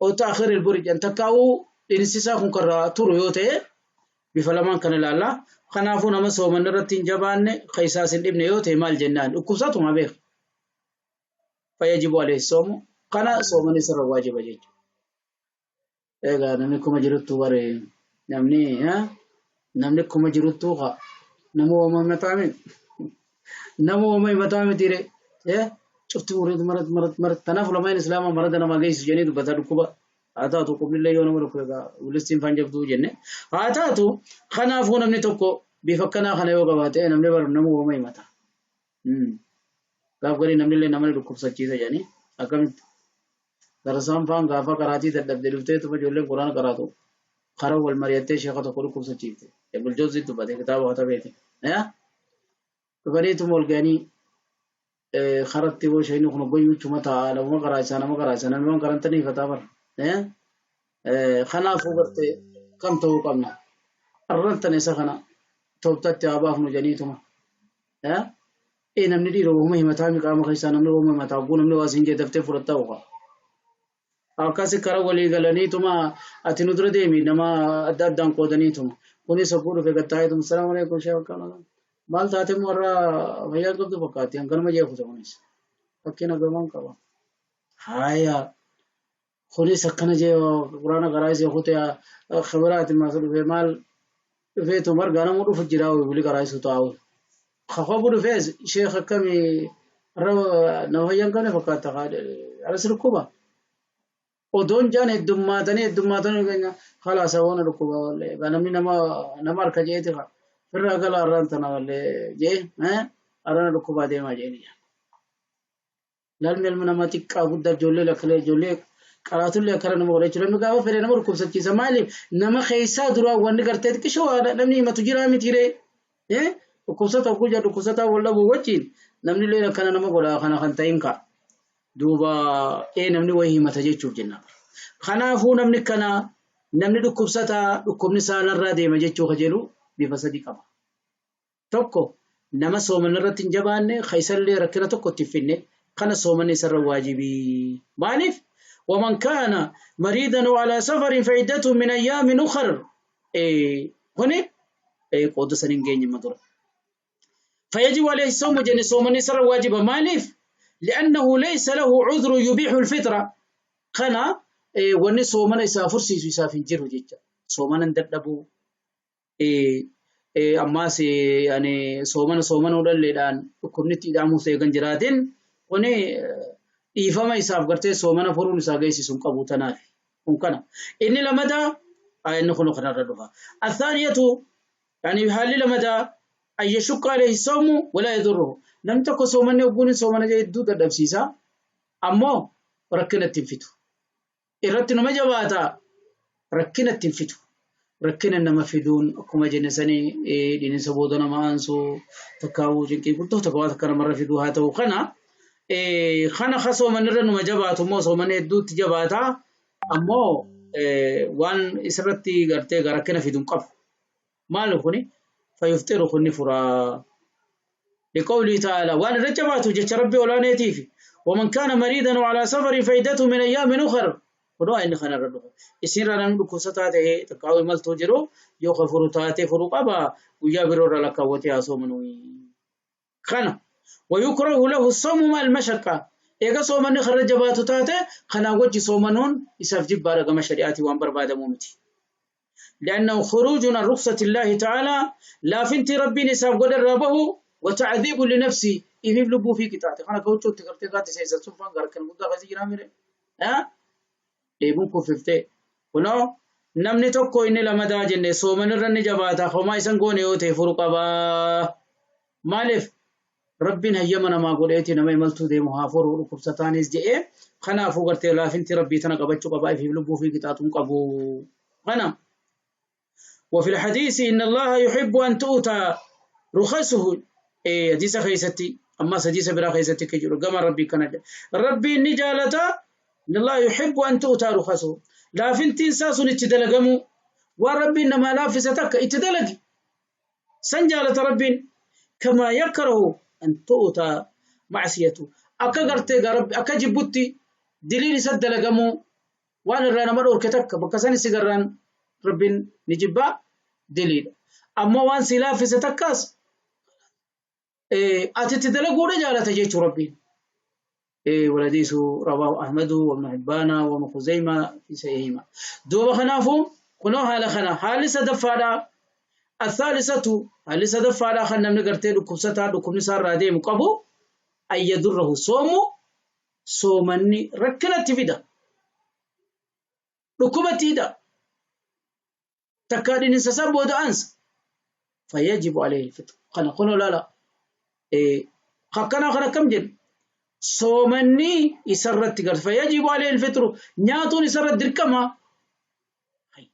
[SPEAKER 2] oo ta'akhir ilburi jedhan takkaa'uu dhinsisaa kun karraa turu yoo ta'e bifa lamaan kana ilaalla. Kanaafuu nama soomanni irratti hin jabaanne keessaas hin dhibne yoo ta'e maal jennaan dhukkubsatuma beeka. Fayajibu alayhi soomu kana soomanni sirra waajiba jechuudha. Egaa namni kuma jiruttu bare namni namni kuma jiruttu haa nama uumama mataa miti nama uumama mataa miti re cufti murid marad marad marad tanaaf ulamaan islaamaa marada nama geessu jedhanii dubbata dhukkuba haa taatu qubnillee yoo nama dhukkube egaa walistiin faan jabduu jenne haa taatu kanaafuu namni tokko bifa akkanaa kana yoo qabaate namni bara nama uumama himata. Gaaf garii namni illee nama dhukkubsachiisa jedhanii akkamitti darasaan faan gaafa qaraatii dadhabde dhuftee tuma ijoolleen quraana qaraatu karaa wal mari'attee sheeka tokko dhukkubsachiifte. Ibn Jawzi dubbate kitaaba katabeeti. Dhufaniituma ol ga'anii karatti boo isheen kun goyyuchuma ta'a nama karaa isaa nama karaa isaa namni waan karantanii fataa bara. Kanaafuu gartee kam ta'uu qabna. Arrantan isa kana tooftaatti haa baafnu jedhaniituma. Namni dhiira uuma himataa qaama keessaa namni uuma himataa oguu namni waa siin jee daftee fudhattaa oga. Akkasi karaa walii galaniituma ati nu dura deemi nama adda addaan qoodaniituma. Kunis oguu dhufe gattaa'eetuma salaamu alaikum sheekh akkana. Maal taate immoo warra fayyaa qabdu fakkaatti hanganuma jeequ kunis. Fakkiin agamaan qaba. Haya kunis akkana jee quraana karaa isee kutee khibiraati maas dhufee maal dhufeetu margaa namuu dhufu jiraa wili karaa isu taa'u. Kafabu dhufees sheekh akkamii nama fayyaa hin qabne fakkaata alas dhukkuba. Odoon jaan heddummaatanii heddummaatanii keenya khalaas hawoona dhukkuba wallee namni nama nama harka jeeti firraa gala arraan tana wallee jee arrana dhukkubaa deemaa jeeni. Lalmi ilma namaa xiqqaa guddaa ijoollee lakkalee ijoollee qaraatullee akkana nama godha jechuudha. Namni gaafa fedhe nama dhukkubsachiisa. Maaliif nama keessaa duraa wanni gartee xiqqishoo namni himatu jiraa miti ree. Dhukkubsata oguu jedhu dhukkubsataa wal dhabuu wajjin namni illee akkana nama godha kana kan ta'in ka'a. Duuba namni wayii himata jechuuf jenna. Kanaafuu namni kana namni dhukkubsataa dhukkubni isaa narraa deema jechuu kajeelu bifa sadii qaba. Tokko nama soomanni irratti hin jabaanne isallee rakkina tokko itti hin finne kana soomanni isarra waajibii. Maaliif? ومن كان مريضا على سفر فعدة من أيام أخر. هنا قود سنين جيني مدر. فيجب عليه الصوم جن صوم سر واجب. مالف؟ لأنه ليس له عذر يبيح الفطرة. خنا وني صومنا يسافر سيسو يسافر جيرو جيجا صومنا ندبو أما سي يعني صومنا صومنا ولله كمنتي دامو سيغن جراتين وني dhiifama isaaf gartee soomana furuun isaa geessisuun qabu tanaaf kun kana inni lamada inni kun kanarra dhufa. Athaaniyatu yani haalli lamada an yashukka alayhi sawmu wala yadurruhu. Namni tokko soomanni ogguun soomana hedduu dadhabsiisa ammoo rakkina ittiin fitu irratti nama jabaata rakkina ittiin fitu rakkina nama fiduun akkuma jenne sanii dhiinsa booda nama aansuu takkaawuu cinqii guddoo takka waan akka namarra fiduu haa ta'u kana kana soomanirra numa jabaatu immoo soomana hedduutti jabaata ammoo waan isirratti gartee rakkina fiduun qabu. Maal kuni fayuftiru kunni furaa liqawlii ta'ala waan irra jabaatu jecha rabbi olaaneetiif ومن كان مريضا وعلى سفر فعدته من أيام أخر. kunoo inni kanarra dhufa. Isinirra namni dhukkubsataa ta'e takkaawuu imaltuu jiru yoo ka furu taate furu qaba guyyaa biroorra lakkaawwatee haa soomanuu. Kana ويكره له الصوم مع المشقة. إيجا صومني خرج جباتو تاته خنا وجه صومنون إساف جبارة كما شريعتي وان بربادة مومتي. لأنه خروج عن رخصة الله تعالى لا فنت ربي نساف قدر ربه وتعذيب لنفسي إذ لبو في كتاته خنا كوتشو تكرتي قاتي سيسا سوفان غركن قد غزي جرامي ها ليبون كففته ونو نمني tokko inni lamadaa jenne sooman irra ni jabaata homaa isan goone yoo ta'e furu qabaa. Maaliif rabbiin hayyama namaa godheeti nama imaltuu deemu haa furu dhukkubsataanis jedhee kanaafuu gartee laafinti rabbii tana qabachuu qabaa ifiif lubbuu fi qixaatuun qabu. Kana وفي الحديث إن الله يحب أن تؤتى رخصه حديث خيستي أما حديث برا خيستي كجرو كما ربي كان ربي نجالتا إن الله يحب أن تؤتى رخصه لافنتين ساسون اتدلقمو وربي إنما لافتك اتدلق سنجالة ربي كما يكره أن تؤتى معصيته أكا ربي أكا جبوتي دليل سدلقمو وأنا رانا مرور كتك بكساني سيقران ربي نجيبا دليل أما وان سلافتكاس أتتدلقوا رجالة جيش ربي والحديث رواه أحمد وابن حبان وابن خزيمة في صحيحهما. دوب خنافو كنو حال خنا حال سدفادا الثالثة حال سدفادا خنا من غرتي دكوبستا دكوبني سار رادي مقبو أي يضره صوم صومني ركنت فيدا دكوبتي دا تكادين سسبو أنس فيجب عليه الفطر. خنا قلوا لا لا خنا خنا كم جن صومني يسرت قرت فيجب عليه الفطر نياتون يسرت دركما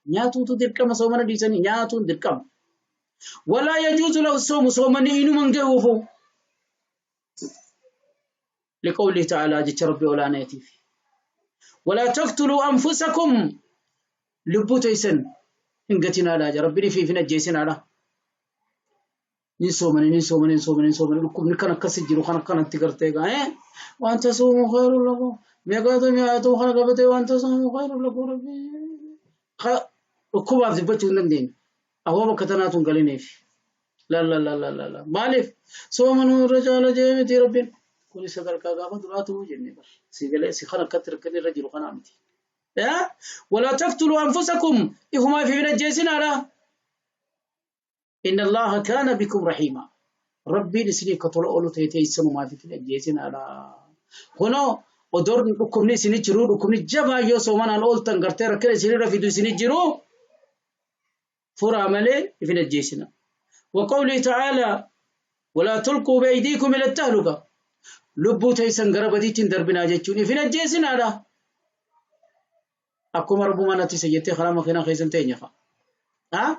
[SPEAKER 2] نياتون تدركما صومنا ديسني نياتون دركما ولا يجوز له الصوم صومني إنو من جهوفو لقوله تعالى جت ربي ولا نيتي ولا تقتلوا أنفسكم لبوتيسن إنجتنا لا ربي في نجيسن على نصومني نصومني نصومني نصومني لكم نكنا كسجلوا خنا كنا تقرتيجا وأنت صوم خير لكم ميقاتو ميقاتو خنا قبتي وأنت صوم خير لكم ربي ركوب عبد بتشو ندين أهو بكتناتون قاليني في لا لا لا لا لا لا مالف صومنوا الرجال جيمتي ربي Kuni sadarkaa gaafa duraatu jenne bar. Si galee si kan akkatti rakkanni irra jiru kanaa miti. Walaa taqtuluu anfusakum ifumaa fi hin ajjeesinaadha. Inna Allaha kaana bikum rahiima. Rabbiin isiniif ka tola oolu ta'e teessanumaa fi hin ajjeesinaadha. Kunoo odoon dhukkubni isinii jiru dhukkubni jabaa yoo soomanaan ooltan gartee rakkina isinirra fidu isinii jiru furaa malee if hin ajjeesina. Wa qawlii ta'aalaa walaa tulquu bi'aydiikum ila tahluka lubbuu teessan gara badiitti hin darbinaa jechuun if hin ajjeesinaadha. Akkuma rabbumaa natti isa jettee karaa makiinaa keessan teenya fa'a. Haa?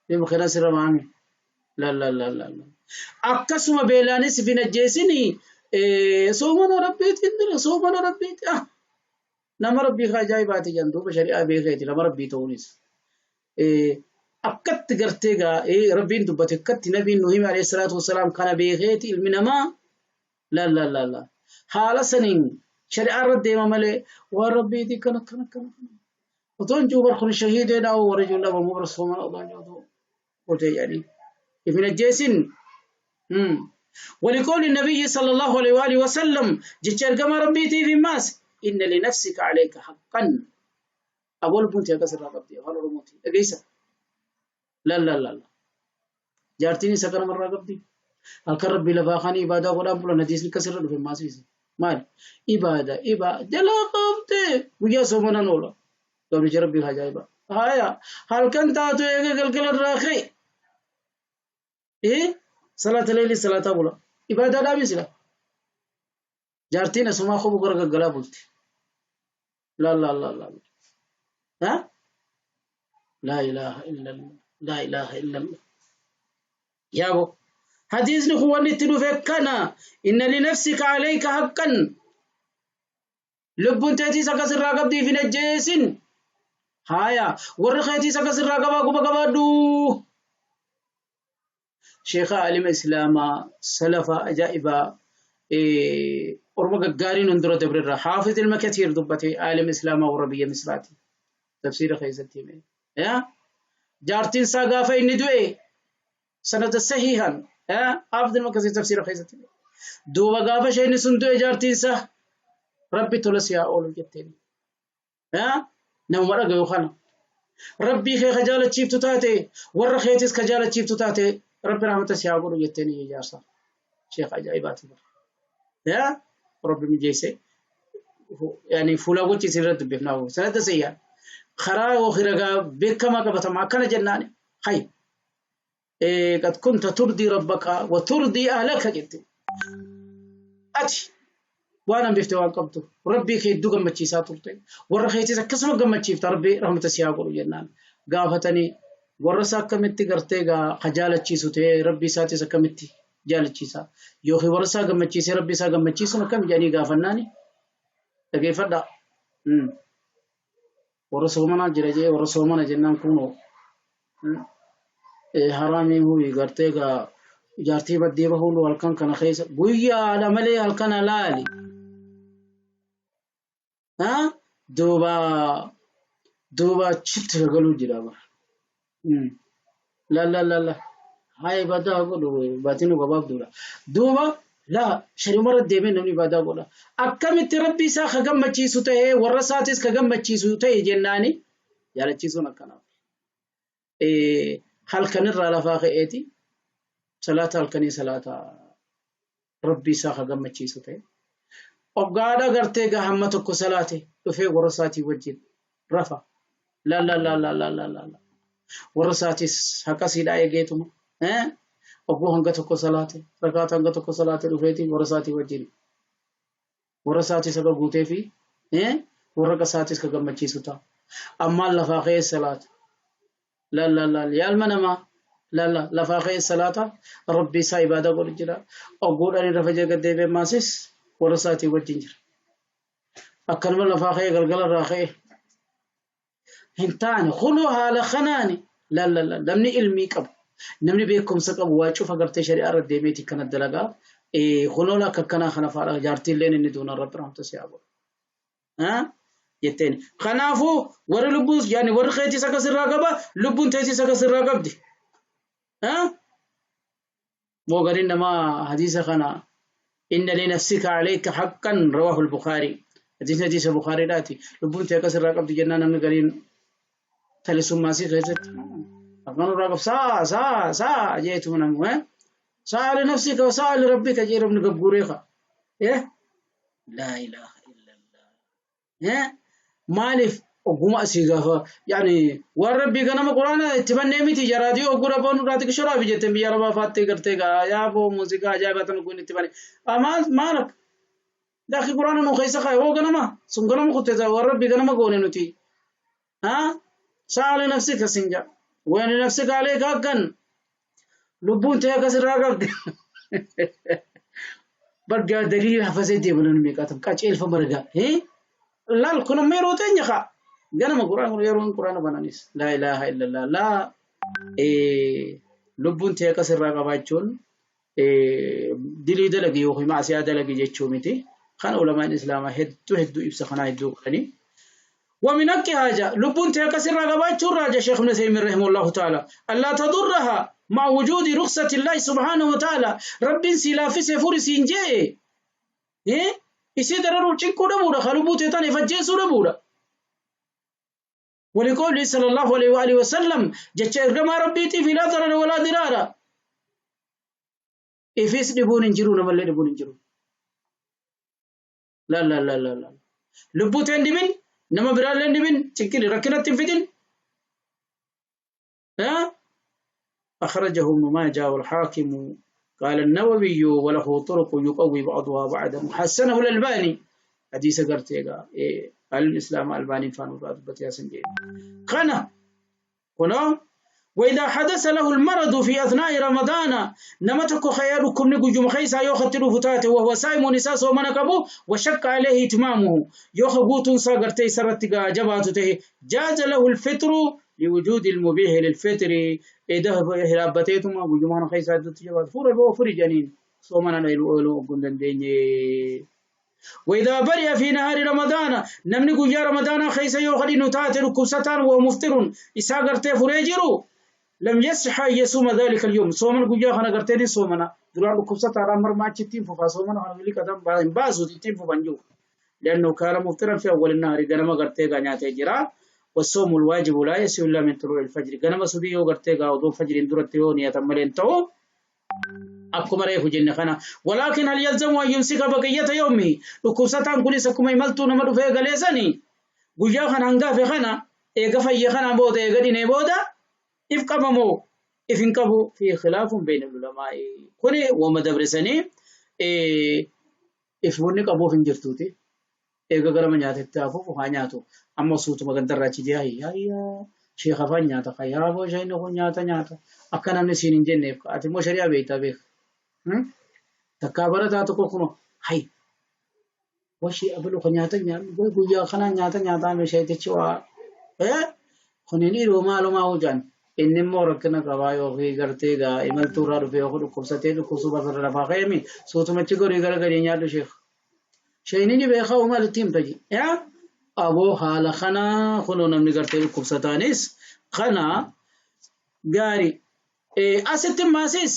[SPEAKER 2] Mee makiinaa sirra maami? La la la la la. Akkasuma beelaanis if hin ajjeesini soomana rabbiitiin dura soomana rabbiiti. Ah! Nama rabbii ka ajaa'ibaati jedhan duuba shari'aa beekeeti nama rabbii ta'uunis. Akkatti gartee gaa rabbiin dubbate akkatti nabiin nu hime alayhi salaatu wassalaam kana beekeeti ilmi namaa la la la la haala saniin shari'aa irra deema malee waan rabbiiti kana kana kana otoo hin jiru bar kun shahiidee dhaa'u warri jiru dhabamu bara soomana otoo hin jiru otoo jedhanii if hin ajjeesin. ولقول النبي صلى الله عليه وآله وسلم جتش أرقم ربيتي في ماس إن لنفسك عليك حقا أبو البنت يا كسر رقبتي أفعل رموتي أجيسا لا لا لا لا جارتيني سكر مرة قبدي halkan rabbii lafaa kan ibaadaa godhaan bulan hadiisni kasirra dhufe maasiisa maali ibaada ibaa jalaa qabde guyyaa soomanan oola gabricha rabbii ajaa'iba haya halkan taatu eega galgala irraa ka'e salaata leelii salaataa bula ibaadaa dhaabi sila jaartiin asumaa kobu gara gaggalaa bulti la la la la ha laa ilaaha illallah laa ilaaha illallah yaabo hadiisni kun wanni itti dhufe kana inna linafsika alayka haqqan lubbuun teetiis akkas irraa qabdiif hin ajjeesin haya warri keetiis akkas irraa qabaa quba qabaadhu sheekha alima islaamaa salafa ajaa'ibaa orma gaggaariin hundura dabrirra haafiz ilma katiir dubbate alima islaamaa warra biyya misraati tafsiira keessatti hime jaartiin isaa gaafa inni du'e sanada sahihan haafiz ilma katiir tafsiira keessatti hime duuba gaafa isheen sun du'e jaartiin isaa rabbi tola si haa oolu jetteen namuma dhagayu kana rabbii kee ka jaalachiiftu taate warra keetis ka jaalachiiftu taate rabbi rahmata si haa godhu jetteen ijaarsa sheekh ajaa'ibaati bara yaa rabbi mijeesse yani fuula gochi isin irratti dubbifnaa sanada sayyaa karaa yookiin ragaa beekamaa qabatama akkana jennaani hay qad kunta turdii rabbaka wa turdii ahlaka jette ati waan hambifte waan qabdu rabbii kee hedduu gammachiisaa turte warra keetis akkasuma gammachiifta rabbii rahmata si haa godhu jennaan gaafatanii warra isaa akkamitti gartee gaa ka jaalachiisu ta'ee rabbii isaatis akkamitti jaalachiisa yookiin warra isaa gammachiisee rabbii isaa gammachiisuun akkam jedhanii gaafannaani dhageeffadhaa. Warra soomanaa jira jee warra soomana jennaan kunoo haraamii huyi gartee gaa jaartii baddee bahuun halkan kana keessa guyyaadha malee halkan halaali. Duuba duuba achitti gagaluu jira bara. La la la la haa ibaadaa godhu baatiin gabaabduudha. Duuba laa shari'umarra deemee namni ibaadaa godha. Akkamitti rabbi isaa ka gammachiisu ta'ee warra isaatis ka gammachiisu ta'e jennaani jaalachiisuun akkanaaf. Halkanirraa lafaa ka'eeti salaata halkanii salaata rabbi isaa ka gammachiisu ta'e. Oggaadha gartee gaa hamma tokko salaate dhufee warra isaatii wajjin rafa. La la la la la la la la. Warra isaatis haqasiidhaa eegeetuma. Ogguu hanga tokko salaate rakaata hanga tokko salaate dhufeeti warra isaatii wajjin. Warra isaatis akka guutee fi warra isaatis ka gammachiisu ta'a. Ammaan lafaa ka'ee salaata. La la la yaa ilma namaa la la lafaa ka'ee salaata rabbi isaa ibaadaa godhu jira. Ogguudhaan irra fajee gad deebi'ee maasis warra isaatii wajjin jira. Akkanuma lafaa ka'ee galgala irraa ka'ee hin taane kunoo haala kanaani la la la namni ilmii qabu namni beekumsa qabu waa cufa gartee shari'aa irra deemeeti kana dalagaa kunoo akka akkanaa kana faadha jaartiilleen inni duunaan rabbi rahmata si haa godhu. Jetteen kanaafuu warri lubbuun yaani warri keetis akkas irraa qaba lubbuun teetis akkas irraa qabdi. Moo gariin namaa hadiisa kana Inna linafsika alayka haqqan rawaahu al-Bukhari. Hadiisni hadiisa Bukhaariidhaati. Lubbuun tee akkas irraa qabdi jennaan namni gariin talisummaa sii keessatti akkan irraa qab saa saa saa jeetuma namu saa li nafsika saa li rabbika jee namni gagguuree ka laa ilaaha illallah. Maaliif oguma asii gaafa yaani waan rabbii ganama quraana itti bannee miti jaraadiyoo oguu rabboon irraa xiqqisho raabi jetteen biyya arabaa faattee gartee gaa yaaboo muuziqaa ajaa'ibaa tan oguu inni itti bane maal maal akka daakii quraana nu keessa kaa'e hoo ganama sun ganama kutte waan rabbii ganama goone nuti haa sa'a nafsika sin jaa waan nafsika aleeka akkan lubbuun ta'e akkas irraa qabdi. Bargaa daliila hafasee deema namni meeqaatam qaceelfama ragaa. Laal kun amma yeroo teenya kaa ganama quraana yeroon quraana bananis laa ilaaha illallah laa lubbuun ta'e akkas irraa qabaachuun dilii dalagi yookiin maasiyaa dalagi jechuu miti. Kan ulamaan islaamaa hedduu hedduu ibsa kanaa hedduu godhanii. ومن حقها جاء لبون تيكسر رغبات راجع شيخ ابن تيمية رحمه الله تعالى ألا تضرها مع وجود رخصة الله سبحانه وتعالى رب سلافي سفور سينجي إيه إسي دررو چنكو دبورا خلبو تيتاني فجيسو دبورا ولقوله صلى الله عليه وآله وسلم جتش إرقما ربيتي في لا ضرر ولا ضرار إفيس دبون انجرون ملي دبون انجرون لا لا لا لا لا لبو تندبين nama biraallee hin dhibin cinqini rakkinatti hin fidin. أخرجه ابن ماجه والحاكم قال النووي وله طرق يقوي بعضها بعضا حسنه الألباني حديث قرتيغا إيه الإسلام الألباني فانو راتبت يا سنجي قنا كنا وإذا حدث له المرض في أثناء رمضان نمتك خيالكم نجوم خيسا يوخ فتاته وهو صائم نساس ومنكبه وشك عليه إتمامه يوخ قوت ساقرتي سرتك جباته جاز له الفطر لوجود المبيح للفطر إذا هرابتيتما قجمان خيسا جبات فور فور جنين صومنا ليلو قندن. وإذا برئ في نهار رمضان نمني قجا رمضان خيسا يوخ نتاتي ركوستان ومفطر إساقرتي فريجرو لم يصح يصوم ذلك اليوم صومن غيا خنا غرتني صومنا درا كوبسا تارا مر ما تشتين فوفا صومنا خنا ولي قدم بازو تين فوفا نجو لانه كان مفطرا في اول النهار غنم غرتي غنياتي جرا والصوم الواجب لا يسوي الا من طلوع الفجر غنم سبي يو غرتي غا ودو فجر درتي ونيا تملين تو اكو مري جن خنا ولكن هل يلزم ان يمسك بقيه يومه كوبسا تان كولي سكما ملتو نما دفه غليسني غيا خنا هنغا في خنا ايغا في خنا بودا ايغا دينه بودا إفقممو إفنكبو في خلاف بين العلماء كوني ومدبرسني إفوني قبو فنجرتوتي إيغا غرم نياتي تافو فخانياتو أما صوت مغندر راتي دي هاي هاي شيخ فان نياتا خيا بو شي نكو نياتا نياتا أكنا من سينين جنة أتي مو شريعة بيتا بيخ تكابرة تاتو كونو هاي وشي أبلو خنياتا نياتا غويا خنا نياتا نياتا مشي تشوا خنيني روما لما وجان inni immoo rakkina qabaa yookiin gartee gaa imaltuu irraa dhufe yookiin dhukkubsatee dhukkubsuu barbaada lafaa ka'eemi suutumachi gorii gara gadii nyaadhu sheekh. Sheeyni ni beekaa uumaa itti himta yaa aboo haala kanaa kunoo namni gartee dhukkubsataanis kana gaarii asitti maasis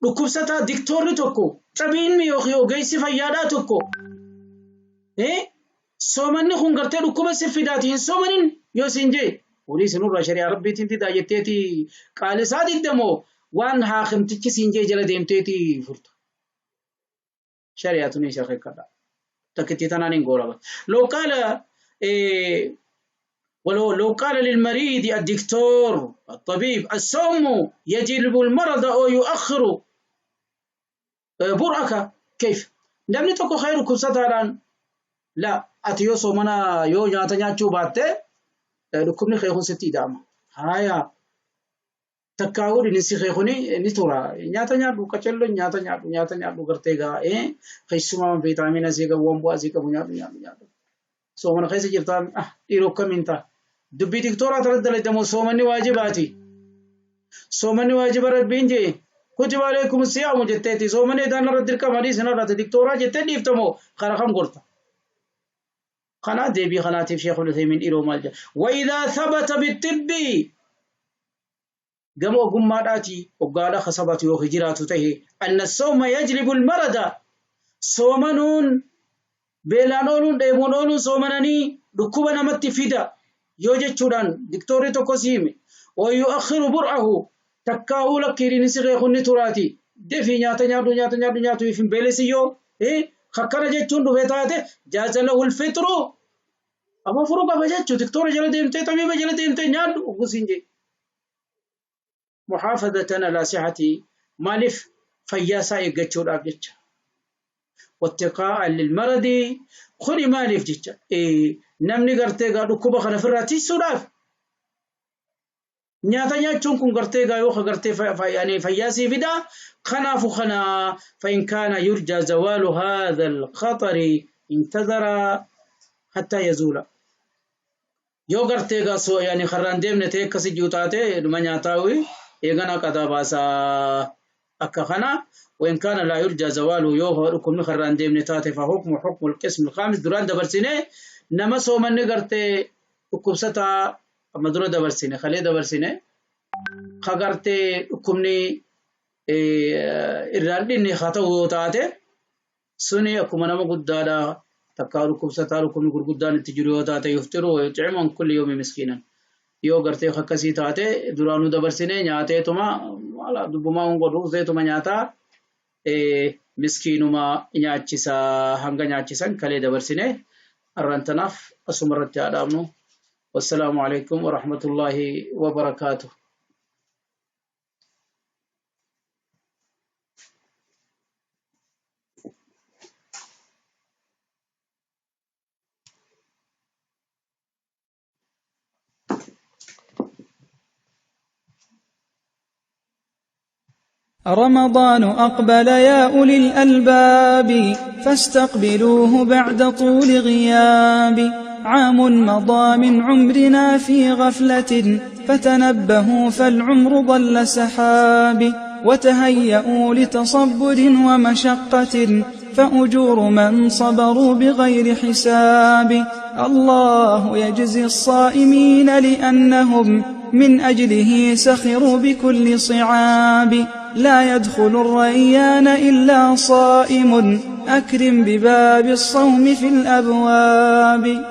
[SPEAKER 2] dhukkubsataa diktoorri tokko xabiinni yookiin ogeessi fayyaadhaa tokko soomanni kun gartee dhukkuba si fidaati hin soomanin yoo siin jee وليس نور شريعة ربي تنتي داجتتي قال سادي دمو وان حاكم تشي جل ديمتتي فرت شريعة تني شيخ كذا تكتي تنانين غورا لو قال ولو لو قال للمريض الدكتور الطبيب الصوم يجلب المرض أو يؤخر برأك كيف؟ لم نتكو خيركم ستاران لا أتيو صومنا يو نياتا نياتشو باتي dhukkubni kee kun sitti ida'ama. Haya takkaa'uu dhinissi kee kuni ni tura. Nyaata nyaadhu qacello nyaata nyaadhu nyaata nyaadhu gartee gaa keessumaa viitaamina sii qabu waan bu'aa sii qabu nyaadhu nyaadhu nyaadhu. Soomana keessa jirtaa dhiiroo akkamiin ta'a? Dubbii diktooraa taratti dalagamu soomanni waajibaati. Soomanni waajiba rabbiin jee kutiba alaykum siyaamu jetteeti soomanni idaan irra dirqama dhiisin irratti diktooraa jettee dhiiftamoo kara kam gorta? قناة دي بي قناة شيخ العثيمين إلو مالجا وإذا ثبت بالطب Gama ogummaadhaati hoggaadha kasabatu yoo jiraatu tahe, anna sawma yajlibu almarada, soomanuun, beelaan ooluun, dheebuun ooluun, soomananii dhukkuba namatti fida yoo jechuudhaan diktoorri tokko si hime, wa yu'akhiru bur'ahu, takkaahuu lakkiidhiin si keekun ni turaati, defii nyaata nyaadhu, nyaata nyaadhu, nyaatu if hin beelessin, yoo akkana jechuun dhufe taate, jaaza lahu alfixru, amma furuu qaba jechuu. Diktoora jala deemtee, xabiiba jala deemtee, nyaadhu oggusiin jee, muhaafadatan alaa sihati, maaliif? Fayyaa isaa eeggachuudhaaf jecha, wattiqaa'an lilmaradi, kuni maaliif jecha, namni gartee gaa dhukkuba kana ofirraa tiksuudhaaf nyaata nyaachuun kun gartee gaa yoo gartee fayyaa sii fida. Kanaafu kana فإن كان يرجى زوال هذا الخطر انتظر حتى يزول. Yoo gartee gaa so yani karraan deemne ta'e, akkasi jiru taate, dhuma nyaataawi eegana qadaa baasaa akka kana. وإن كان لا يرجى زواله، yoo dhukkubni karraan deemne taate، فحكم حكم القسم الخامس. Duraan dabarsine, nama soomanni gartee dhukkubsataa amma dura dabarsine, kalee dabarsine, ka gartee dhukkubni irraan dhinne haa ta'u yoo taate, suni akkuma nama guddaadha. Takkaa dhukkubsataa dhukkubni gurguddaan itti jiru yoo taate, يفطر ويطعم عن كل يوم مسكينا. Yoo gartee akkasii taate, duraanuu dabarsine, nyaateetuma dubbumaa hin godhu, seetuma nyaataa miskiinuma nyaachisaa hanga nyaachisan kalee dabarsine. Arran tanaaf asuma irratti haa dhaabnu. والسلام عليكم ورحمة الله وبركاته.
[SPEAKER 1] رمضان أقبل يا أولي الألباب، فاستقبلوه بعد طول غياب. عام مضى من عمرنا في غفلة، فتنبهوا فالعمر ضل سحاب، وتهيأوا لتصبر ومشقة، فأجور من صبروا بغير حساب. الله يجزي الصائمين لأنهم من أجله سخروا بكل صعاب. لا يدخل الريان إلا صائم، أكرم بباب الصوم في الأبواب.